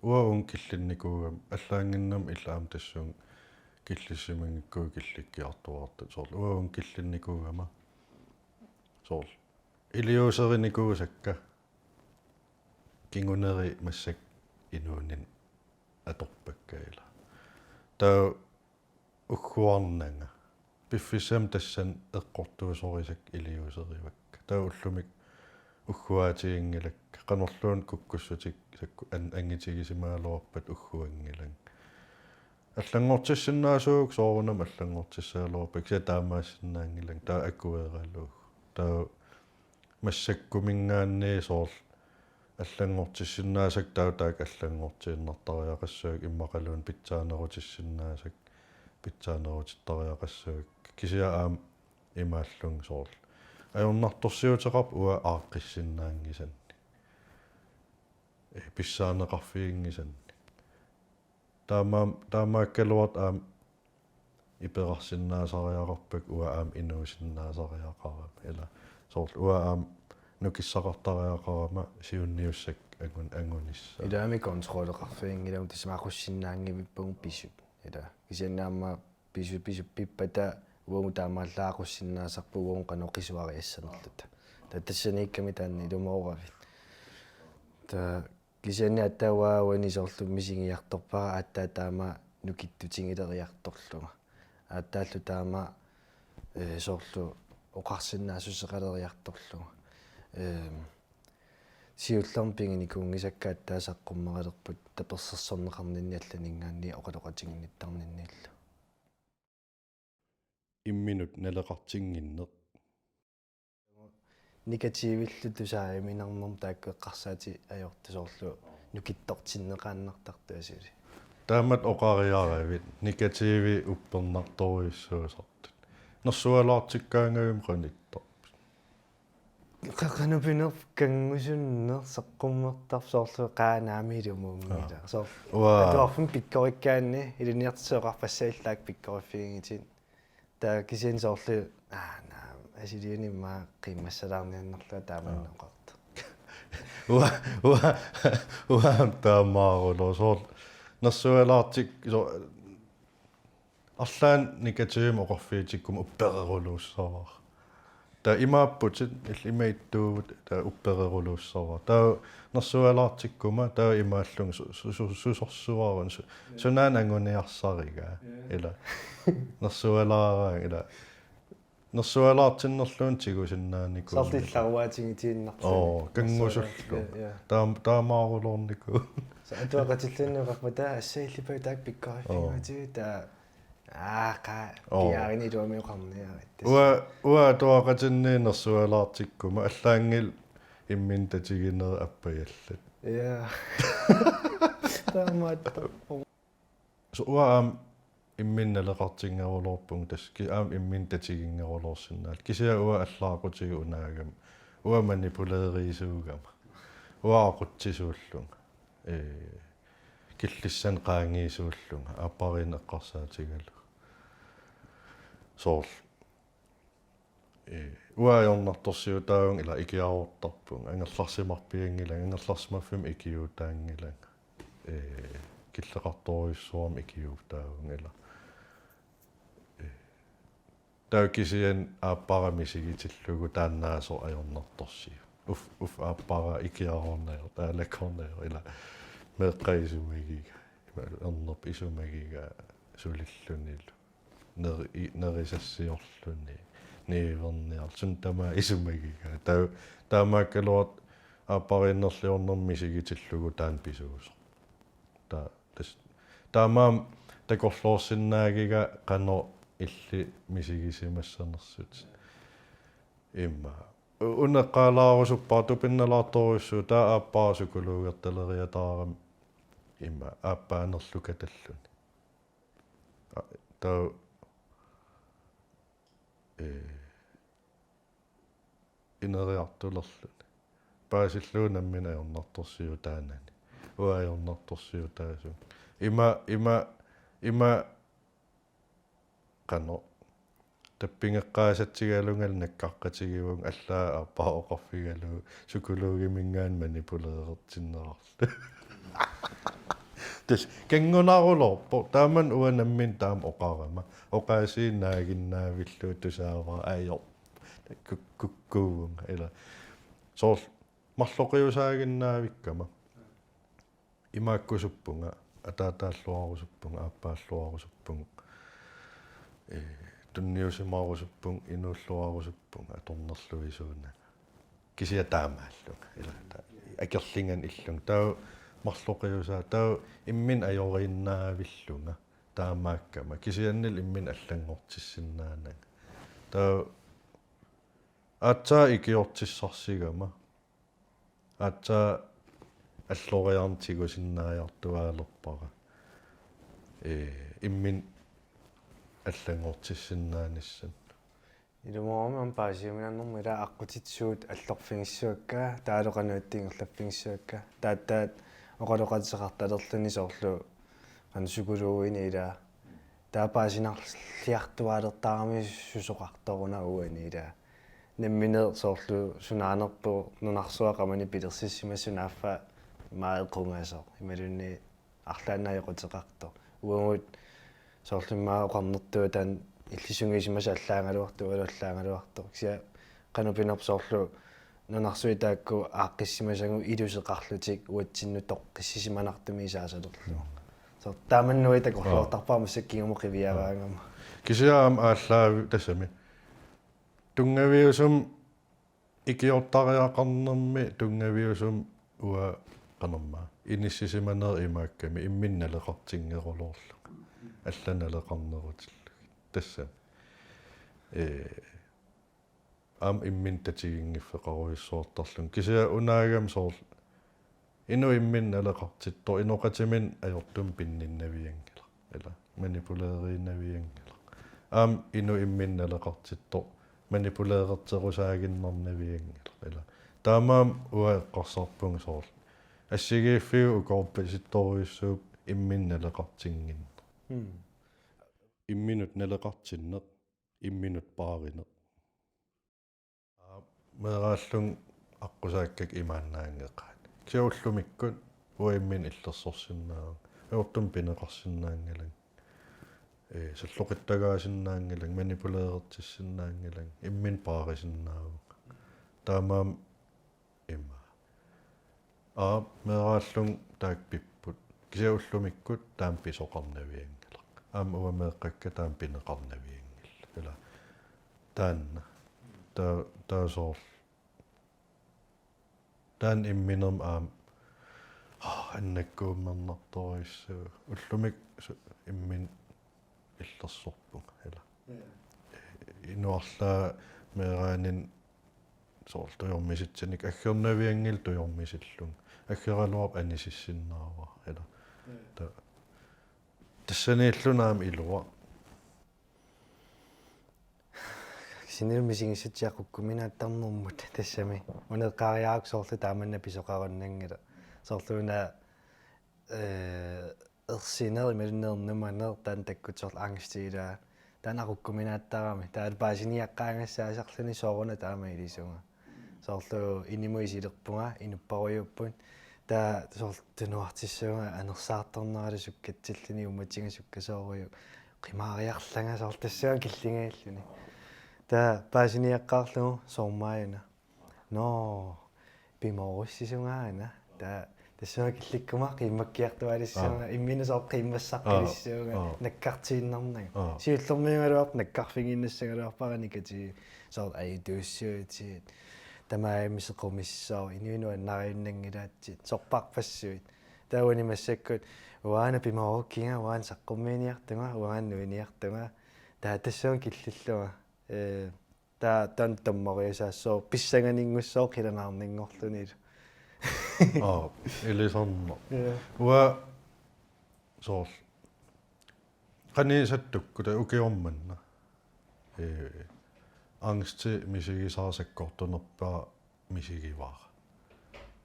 uanga uunga killinnikuugama, allaanngimmat illit aamma tassunga killissimanngikkuit killikkiartuaartut. Soorlu uanga uunga killinnikuugama. Soorlu iliuuserinikuusakka kinguneri massakkut inuuninni atorpakka ilaa. Taava ugguarnanga. Piffissami tassani eqqortuusorisakka iliuuserivakka. Taava ullumikkut ugguaatiginngilakka. Qanorluunniit kukkussutit sakku an-, angitigisimagaluarpat ugguanngilanga. Allanngortissinnaasuugut soorunami allanngortissagaluarpakka, kisianni taamaassinnaanngilanga, taava akueralugu. Taava massakkumiinngaanniit soorlu allanngortissinnaasakka taava taakku allanngortiinnartariaqassavakka, immaqaluunniit pitsaanerutissinnaasakka pitsaanerutittariaqassavakka. Kisianni aamma imaallugu soorlu ajornartorsiuteqarpoq uanga aaqqissinnaanngisannik. Ee, pissaaneqarfiginngisannik. Taama-, taamaakkaluartoq aamma iperarsinnaasariaqarpakka, uanga aamma inuusinnaasariaqarama. Ilaa soorlu uanga aamma nukissaqartariaqarama siunniussakka angun-, angunissaa. Ilaami kontrolleqarfiginngilanga, tassami aqussinnaanngivippugut pisut. Ilaa kisianni aamma pisut, pisut pippata uagut taamaallaat aqussinnaasarpugut, uagut qanoq qisuariassanerluta. Taava tassaniikkami taanna ilumooravit. Taava kisianni aatsaat uanga uani soorlu misigiartorpara aatsaat taama nukittutigileriartorlunga. Aatsaallu taama, ee, soorlu oqarsinnaassuseqaleriartorlunga. Eem, siullermik piginikuunngisakka aatsaat saqqummereerput tapersersorneqarninni allaninngaanniit oqaloqatiginnittarninniillu. Imminut naleqartinnginneq. Negativillu tusaajuminarnermut taakku eqqarsaatit ajortut, soorlu nukittortinneqaannartartut asuli. Taamatut oqariaravit negativi uppernartorujussuusartut. Nersualaartikkaangavimmi qanittarpit? Qa-, qanoq pinerpoq, kanngusunneq saqqummertarpoq, soorlu qaa naamik ilumuunngilaq. Aa. Soorlu uanga atuarfimmi pikkorikkaanni ilinniartitsisut oqarpassallutik pikkoriffigigitit. Taava kisianni soorlu, aa, naa, asiliunik immaqa qiimmassalaarniannarlunga taamanna Aa. oqartoq. Uanga, uanga, uanga taamaaruloorlunga soorlu. Nersualaartik-, so-, arlaannik negativimik oqarfigitikkuma uppereruluussavara. Taava imaapputit, illit ima ittuuvut, taava uppereruluussavara. Taava nersualaartikkuma, taava imaallunga su-, su-, su-, susorsuarun, su-, sunaana anguniarsarigaa. Ja. Ilaa. Nersualaaraanga, ilaa. Nersualaartinnerluunniit tigusinnaanikuunngilara. Soorlu illaruaatigitiinnarluni. Oo, kanngusullugu. Ja, ja. Taam-, taamaaruloornikuuvoq. Soorlu atuaqatilluunniit oqarpata, aa, assiliivippakka taakku pikkoriffigivatit, oo, taava, aa, qaa, oo, piaarina iluamik oqarniarit. Uanga, uanga atuaqatinni nersualaartikkuma allaanngilaq imminut tatigineri appajallat. Ja. Taamaattoq. Soorlu uanga aamma imminut naleqartinngeruloorpunga tassa, ki-, aamma imminut tatiginngeruloorsinnaalluta. Kisianni uanga allaaqutiga unaagama. Uanga manipulerisuugama. Uanga aqutsisuullunga. Ee, killissanik qaangiisuullunga. Aappariinneq eqqarsaatigalugu. Soorlu. Ee, uanga ajornartorsiutaavunga, ilaa, ikiaroortarpunga. Angerlarsimarpianngilanga, angerlarsimaffimmut ikiuutaanngilanga. Ee, killeqartorujussuarmik ikiuutaavunga, ilaa. Ee, Taava kisianni aappara misigitillugu taannaasoq ajornartorsiut. Uf, uf aappara ikiaroornagu, taalakoornagu, ila meeqqat isumagiga. Ima ernerp isumagiga sulillunilu. Neri-, i-, nerisassiorluni, niuerniarluni, suut tamaat isumagiga. Taa-, taamaakkaluartoq aappariinnerliornermi misigitillugu taanna pisuusoq. Taa-, tas-, taamaammat takorloorsinnaagiga qanoq illit misigisimassanersutit. Immaqa. U-, una eqqaalaarusuppara tupinnalaartorujussuuvoq, taava aappara psykologertaleriataarami immaqa aappaanerlukatalluni. A-, taava, ee, ineriartulerluni. Paasillugu nammineq ajornartorsiutaanani. Uanga ajornartorsiutaasunga. Ima, ima, ima qanoq. Tappigeqqaasatigalungalu nakkaqqatigivunga, allaat aappara oqarfigalugu psykologiminngaanniit manipuleerertinnerarlugu. Tassa kanngunarulorpoq, taamani uanga nammineq taama oqarama. Oqaasii naaginnaavillugu tusaavara ajo. Kuk-, kukkuuvunga, ila. Soorlu marloqiusaaginnaavikkama. Imaakkusuppunga, ataataalluarusuppunga, aappaalluarusuppunga. Ee, tunniusimarusuppunga, inuulluarusuppunga, atornerluisuunanga. Kisianni taamaallunga, ila ta-, akerligaanni illunga. Taava marloqiusaa, taava imminut ajoriinnaavillunga, taamaakkama. Kisiannili imminut allanngortissinnaananga. Taava aatsaat ikiortissarsigama. Aatsaat alloriarneq tigusinnaajartuaalerpara. Ee, imminut allanngortissinnaanissamut. Ilumoorami aamma paasiuminarnermut ila aqqutissat allorfigissuakka, taavalu qanoq ittoq ingerlaffigissavakka. Taava aatsaat oqaloqateqartalerluni soorlu qanoq psykologinik ila. Taava paasinarliartuaalertarami susoqartoruna uani ila. Nammineq soorlu sunaanerpoq nunarsuaq qamani pilersissimasoq, sunaaffa maani qungasoq. Imaluunniit arlaannik ajoquteqartoq. Uagut soorlu immaqa oqarnertut taanna illisungiisimasoq allaagaluartoq, uagut allaagaluartoq. Kisianni qanoq pinerpoq soorlu nunarsuit taakku aaqqissimasagut iluseqarlutik uatsinnut toqqissisimanartumik isaasalerlugu. Soorlu taamani nuitak orloortarpara massakkut kingumut qiviaraangama. Kisianni aamma aallaavi-, tassami. Tunngaviusumik ikiortariaqarnermi tunngaviusumik uanga qanormaa inissisimaneq imaakkami imminut naleqartinngeruloorlunga. Allat naleqarnerutillugit. Tassami. Ee, aamma imminut tatiginngiffeqarujussuartarlunga. Kisianni unaagami soorlu inuk imminut naleqartittoq inoqatiminnut ajortumik pinninnavianngilaq. Ila manipuleeriinnavianngilaq. Aamma inuk imminut naleqartittoq manipuleererterusaaginnarnavianngilaq. Ila taamaammat uanga eqqarsarpunga soorlu assigiiffiup ukoorpasittorujussuupput imminut naleqartinnginneq. Mm. Imminut naleqartinneq, imminut paarineq. Aa, meeraallunga aqqusaakka imaannaanngeqaat. Kisianni ullumikkut uanga imminut illersorsinnaavunga. Ajortumik pineqarsinnaanngilanga. Ee, salloqittagaasinnaanngilanga, manipuleerertissinnaanngilanga, imminut paarisinnaavunga. Taamaammat ima. Aa, meeraallunga taakku pipput. Kisianni ullumikkut taama pisoqarnavianngilaq. Aamma uanga meeqqakka taama pineqarnavianngillat. Ila taanna. Taa-, taava soorlu. Taanna imminermi aamma, ah, annakkuummernartorujussuuvoq. Ullumikkut su-, imminut illersorpunga, ila. Ja. Inuk arlaat meeraaninni soorlu tujormisitsinik aggernavianngilaq tujormisillunga. Aggeraluarpat anisissinnaavara, ila. Ja. Ta-, tassaniilluni aamma iluaq. Kisianni misigissutsit aqukkuminaattarnermut tassami. Una eqqaariarakku soorlu taamanna pisoqarunnanngilaq. Soorlu una, ee, ersineq imaluunniit ernumaneq taanna takkuttoq soorlu angsti ilaa. Taanna aqukkuminaattarami. Taava paasiniaqqaagassaaserluni sooruna taama ilisunga. Soorlu inimut isilerpunga, inupparujuupput. Taava soorlu tunuartissavunga anersaartorneralu sukkatsilluni uummatiga sukkasoorujuk. Qimaariarlanga soorlu tassunga killingajalluni. Taava paasiniaqqaarlugu soormaajuna. Nå, pimoorussisungaana. Taava tassunga killikkuma qiimmakkiartuaalissuunga. Aa. Imminut soorlu qiimmassaqqilissuunga. Aa. Aa. Nakkartiinnarnagu. Aa. Siullermiugaluarpoq nakkarfigiinnassagaluarpara nikatigut. Soorlu ajutuussuutit. Tamarmik sequmissaaq inuinut annariunnanngilaatsut. Sorpassuit. Taava uani massakkut uanga pimoorukkiga, uanga saqqummiiniartunga, uanga nuiniartunga. Taava tassunga killillunga. Ee, taava taanna tammariusaassooq pissanganinngussaaq qilanaarninngorlunilu. Aa, ilisarnaq. Ja. Uanga soorlu. Qanigisattukkut taava ukioq manna. Ee, angsti misigisara sakkortunerpaaq misigivara.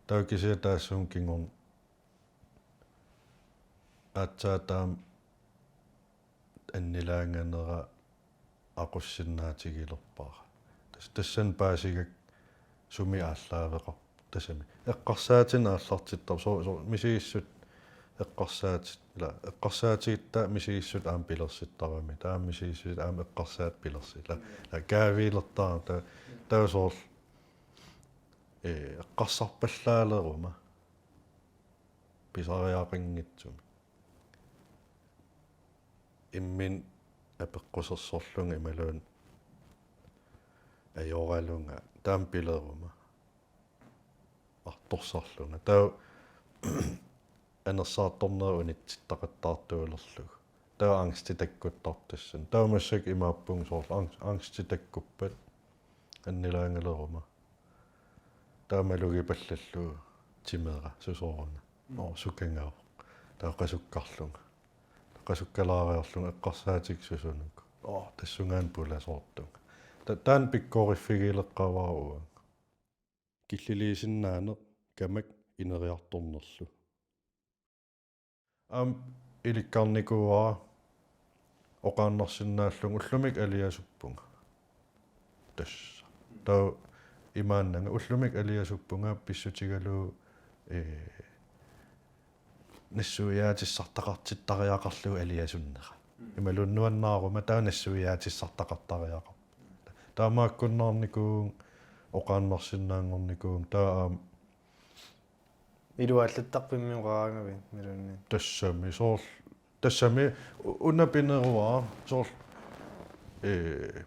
Taava kisianni taassuma kingorna aatsaat taama annilaanganera aqussinnaatigilerpara. Tas-, tassani paasigakku sumi aallaaveqarpoq tassami. Eqqarsaatinik aallartittarpoq, soo-, soo-, misigissut eqqarsaatit, ila, eqqarsaatigitta misigissut aamma pilersittarami, taava misigissut aamma eqqarsaatit pilersi-, ila, ila kaaviilertarami, taava, taava soorlu, ee, eqqarsarpallaaleruma pisariaqanngitsumik. Imminut apeqqusersorlunga imaluunniit ajoralunga taama pileruma artorsarlunga. Taava anersaartornerit unitsittaqattaartuulerlugu. Taava angsti takkuttarpoq tassani. Taava massakkut imaappunga soorlu ang-, angsti takkuppat annilaangaleruma. Taava malugipallallugu timera susooruna. Mm. Nå, sukangavoq. Taava qasukkarlunga. Qasukkalaariarlunga eqqarsaatikkut susunuku. Nå, tassungaannaq pulasoortunga. Ta-, taanna pikkoriffigileqqavara uanga. Killiliisinnaaneq kamak ineriartornerlu. Aamma ilikkarnikuuara oqaannarsinnaallunga ullumikkut aliasuppunga. Tassa. Taava imaannanga ullumikkut aliasuppunga pissutigalugu, ee, nassuiaatissartaqartittariaqarlugu aliasunnera. Mm. Imaluunniit nuannaaruma taava nassuiaatissartaqartariaqarpoq. Taamaakkunnaarnikuuvunga oqaannarsinnaanngornikuuvunga taava aamma Iluallattarpimmi oqaraangavit imaluunniit? Tassami soorlu, tassami u-, una pineruara soorlu, ee,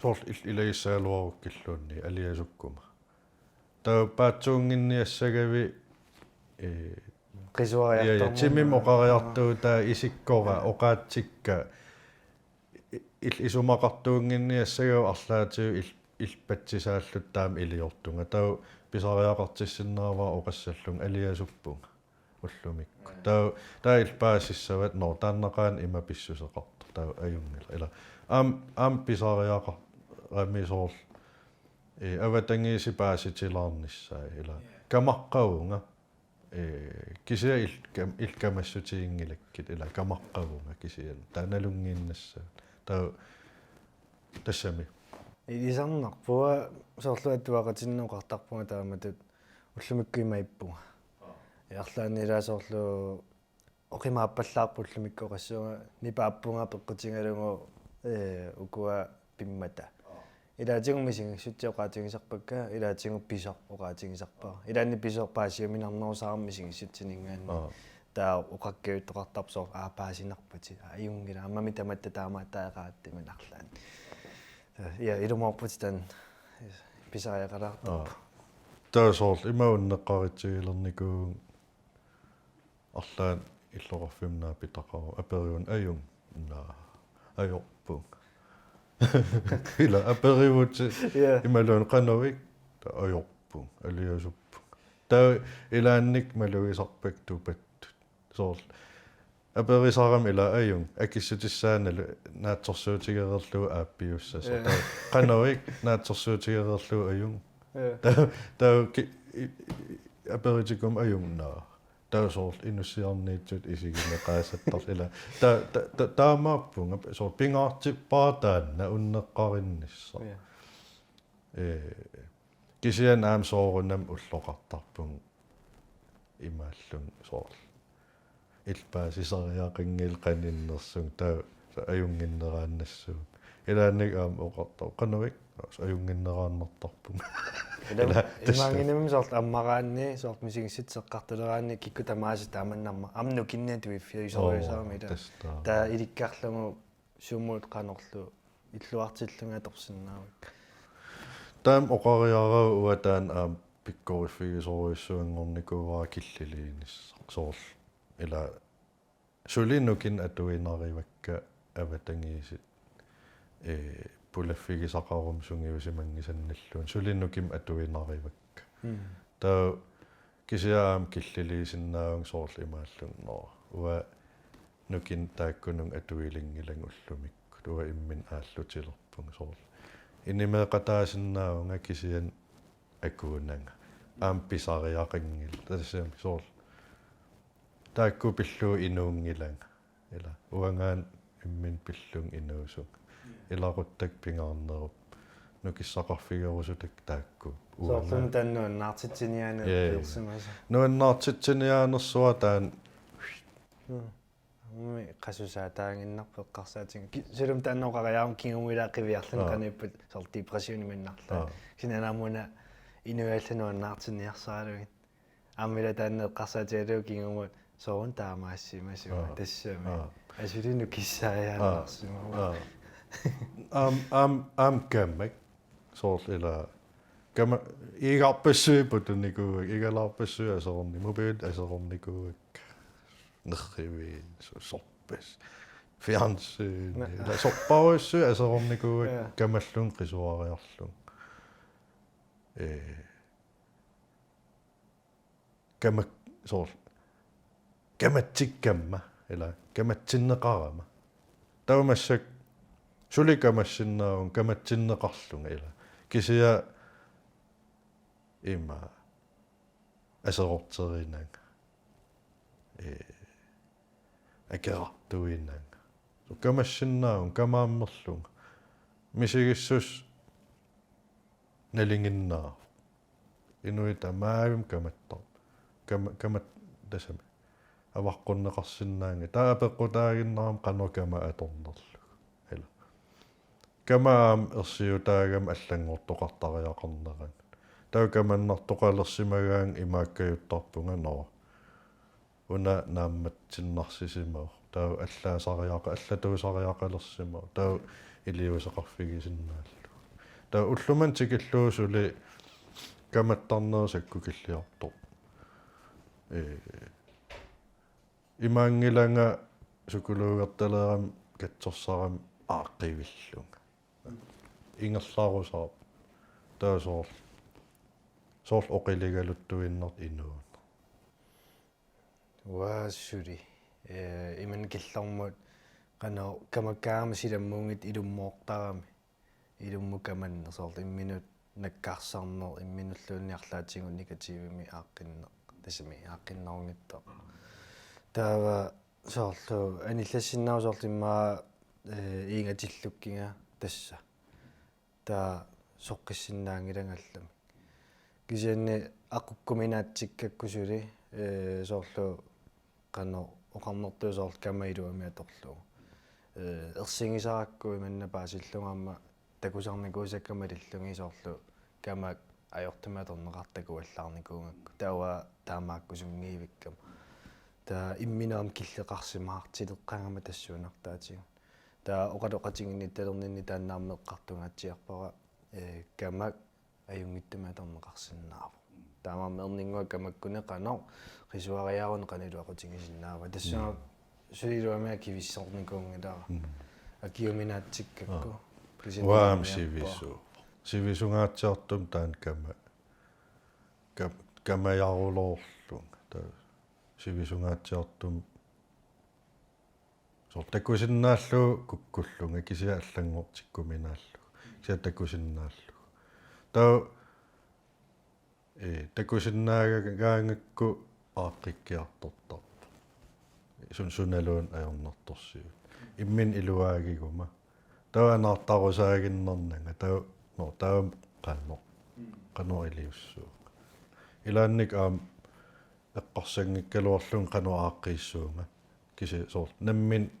soorlu il-, ilagissagaluarukkilluunniit aliasukkuma. Taava paatsuunnginniassagavit, ee, Qisuariartornermi. Ja, ja, timimi oqariartuutaa isikkora, ja, oqaatsikka i-, il-, isumaqartuunnginniassagavit arlaatigut il-, ilpatsisaalluta taama iliortunga. Taava pisariaqartissinnaavara oqassallunga aliasuppunga ullumikkut. Mm. Taava, taava illit paasissavat, nå, taannaqaaq ima pissuseqartoq. Taava ajunngilaq. Ila aamma, aamma pisariaqarami soorlu, ee, avatangiisit paasitilaarnissaat. Ila, ja, kamaqqavunga. Ee, kisianni illit kam-, illit kamassutiginngilakkit, ila kamaqqavunga kisianni. Taava nalunngiinnassavat. Taava tassami. Ilisarnarpoq, soorlu atuaqatinnut oqartarpunga taamatut ullumikkut ima ippunga. Aa. Arlaanni ila soorlu oqimaappallaarpoq ullumikkut oqassuunga nipaappunga peqqutigalugu, ee, ukua pimmata. Aa. Ilaatigut misigissutsit oqaatigisarpakka, ilaatigut pisoq oqaatigisarpara. Ilaanni pisoq paasiuminarnerusarami misigissutsininngaanniit. Aa. Taava oqakkajuttoqartarpoq soorlu, aa, paasinarpatit. Aa, ajunngilaq, aammami tamatta taamaattoqaratta imannak arlaanni. Ja, ilumoorputit taanna pisariaqalaartarpoq. Aa. Taava soorlu ima unneqqaritsigilernikuuvunga arlaanni illoqarfimmi naapitaqarama aperiguni: Ajunngilaq? Naa, ajorpunga. Ila aperivutit, ja, imaluunniit qanoq ippa? Naa, ajorpunga, aliasuppunga. Taava ilaannikkut malugisarpakka tupattut. Soorlu aperisarami: Ila ajunngilaq? Akissutissaannalu naatsorsuutigereerlugu aappiussasoq. Ja. Taava qanoq ippa? Naatsorsuutigereerlugu ajunngilaq. Ja. Taava, taava ki-, i-, i-, aperitikkuma: Ajunngilaq? Naa. Taava soorlu inussiarniitsut isigineqaasattarluni. Ila ta-, ta-, ta-, taamaappunga soorlu pingaartippara taanna unneqqarinnissaq. Ja. Ee, kisianni aamma soorunami ulloqartarpunga imaallunga soorlu illit paasisariaqanngilaq qaninnersunga, taava ajunnginneraannassuunga. Ilaannik aamma oqartarpoq qanoq ik, ajunnginneraannartarpunga. Ila, ila tassa. Imaanngimmat soorlu ammaraanni, soorlu misigissutsit eqqartuleraanni kikkut tamaasa taamannarma. Aamma nukinniat tuiffiusorujusaami ila. Tassa taama. Taava ilikkarlugu sumut qanorlu illuartillugit atorsinnaavakka. Taama oqariarava uanga taanna aamma pikkoriffigisorujussuanngornikuuara killiliinissaq soorlu. Ila suli nukinnik atuinarivakka avatangiisit, ee, pulaffigisaqaruma sungiusimanngisannilluunniit. Suli nukinnik atuinarivakka. Mm. Taava kisianni aamma killiliisinnaavunga soorlu imaallunga, nå, uanga nukinnik taakkununnga atuilinngilagut ullumikkut. Uanga imminut aallutilerpunga soorlu. Inimeeqataasinnaavunga kisianni akuunanga. Aamma pisariaqanngilaq. Tassami soorlu. Taakku pillugit inuunngilanga. Ila uangaana imminut pillunga inuusunga. Ilaquttakka pingaarnerupput. Nukissaqarfigerusutakka taakku. Soorlu uangaana. Taanna nuannaartitsiniaaneq. Ee. Nuannaartitsiniaanersuaq taanna. Mm. Umi qasusaataaginnarpoq eqqarsaatigalugu. Ki-, suli taanna oqariarama kingumut ilaa qiviarluni. Aa. Qanoq ippat soorlu depressionimiinnarluni. Aa. Kisianni aamma una inuit allat nuannaartinniarsaralugit. Aamma ila taanna eqqarsaatigalugu kingumut soorlu taamaassimasugut. Aa. Tassami. Aa. Asuli nukissaajaannarsimavoq. Aa. Aamma, aamma, aamma kamak. Soorlu ila kama-, iigarpassuit putunikuuakka, igalaarpassuit aserorni-, mobilit aserornikuuakka. Nerriviit, so-, sorpassuit. Fjernsyn. Nä-. Ila sorpassuit aserornikuuakka. Ja. Kamallunga qisuariarlunga. Ee. Kamak-, soorlu. Kamatsikkamma, ila kamatsinneqarama. Taava massakkut suli kamassinnaavunga kamatsinneqarlunga ila. Kisianni ima aserorterinanga. Ee, akerartuinanga. Kamassinnaavunga, kamaammerlunga. Misigissuseq nalinginnaavoq. Inuit tamaasa kamattar-. Kama-, kamat-, tassami. Avaqqunneqarsinnaanngilaq. Taava apeqqutaaginnarama qanoq kamak atornerlugu. Ila. Kamak aamma ersiutaagami allanngortoqartariaqarnerani. Taava kamannartoqalersimagaannga imaakkajuttarpunga, nå. Una naammatsinnaarsisimavoq. Taava allaasariaqa-, allatuusariaqalersimavoq. Taava iliuuseqarfigisinnaallugu. Taava ullumimut tikillugu suli kamattarnerup sakkukilliartorpoq. Ee, imaanngilanga psykologertaleramik katsorsarama aaqqivillunga. Ingerlarusaarpoq. Taava soorlu. Soorlu oqiligaluttuinnartoq inuuneq. Uanga suli. Ee, imannak killormut qanoq kamakkaangama silammuunngitsoq ilummoortarami. Ilummut kamanneq soorlu imminut nakkarsarneq, imminulluunniit arlaatigut negativimik aaqqinneq. Tassami aaqqinnerunngitsoq. Taava soorlu anillassinnaavoq soorlu immaqa, ee, iingatillukkiga tassa. Taava soqqissinnaanngilanga allamik. Kisianni aqukkuminaatsikkakkut suli, ee, soorlu qanoq oqarnertut soorlu kamak iluamik atorlugu. Ee, ersigisarakku imanna paasillunga aamma takusarnikuusakka malillugit soorlu kamak ajortumik atorneqartut takuallaarnikuugakku. Taava taamaakkusunngivikkama. Taava imminut aamma killeqarsimaartileqqagama tassuunartaatigut. Taava oqaloqatiginnittalerninni taanna aamma eqqartungaatsiarpara, ee, kamak ajunngitsumik atorneqarsinnaavoq. Taamaammat erninnguaq kamakkuni qanoq, qisuariaruni qanoq iluaqutigisinnaava. Tassunga Mm. suli iluamik akivissornikuunngilara. Mm. Akiuminaatsikkakku. Aa. Kisianni uanga aamma iluamik sivisu-. Sivisunngatsiartumik taanna kama-, kam-, kamajaruloorlunga. Taava sivisunngatsiartumik soorlu takusinnaallugu kukkullunga kisianni allanngortikkuminaallugu. Kisianni takusinnaallugu. Taava, ee, takusinnaagaangakku aaqqikkiartortarpoq. Sun-, sunaluunniit ajornartorsiut. Imminut iluaagiguma. Taava anaartarusaaginnarnanga. Taava, nå, taava qanoq. Qanoq iliussuunga. Ilaannikkut aamma eqqarsanngikkaluarlunga qanoq aaqqiissuunga. Kisianni soorlu nammineq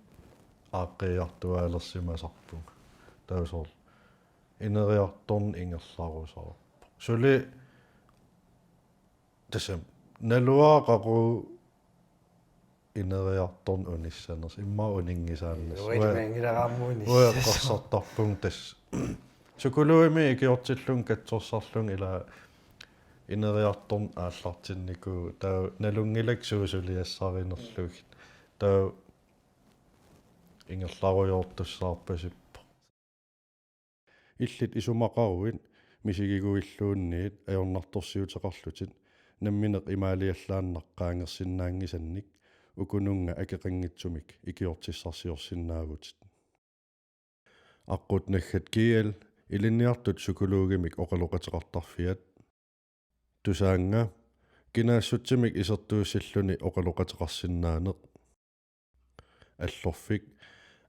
aaqqiiartuaalersimasarpunga. Taava soorlu ineriartorneq ingerlarusaarpoq. Suli tassami naluara qaqugu ineriartorneq unissanersoq, immaqa uninngisaannassaaq. Uanga, uanga imaanngilaraammi uanga unissasoq. Eqqarsartarpunga tassa. Psykologimik ikiortillunga katsorsarlunga ila ineriartorneq aallartinnikuuvoq, taava nalunngilakka suut suliassarinerlugit. Taava ingerlarujoortussaarpasippoq. Illit isumaqaruit misigiguilluunniit ajornartorsiuteqarlutit nammineq imaaliallaannaq qaangersinnaanngisannik ukununnga akeqanngitsumik ikiortissarsiorsinnaavutit. Aqqut naggat G L, ilinniartut psykologimik oqaloqateqartarfiat. Tusaannga: Kinaassutsimik isertuussilluni oqaloqateqarsinnaaneq. Allorfik: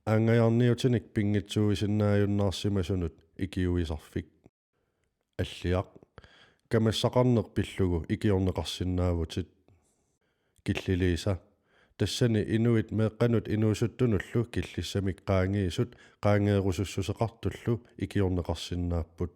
Aanngajaarniutinik pinngitsuuisinnaajunnaarsimasunut ikiuisarfik. Alliaq: Kamassaqarneq pillugu ikiorneqarsinnaavutit. Killiliisa: Tassani inuit meeqqanut inuusuttunullu killissamik qaangiisut qaangeerusussuseqartullu ikiorneqarsinnaapput.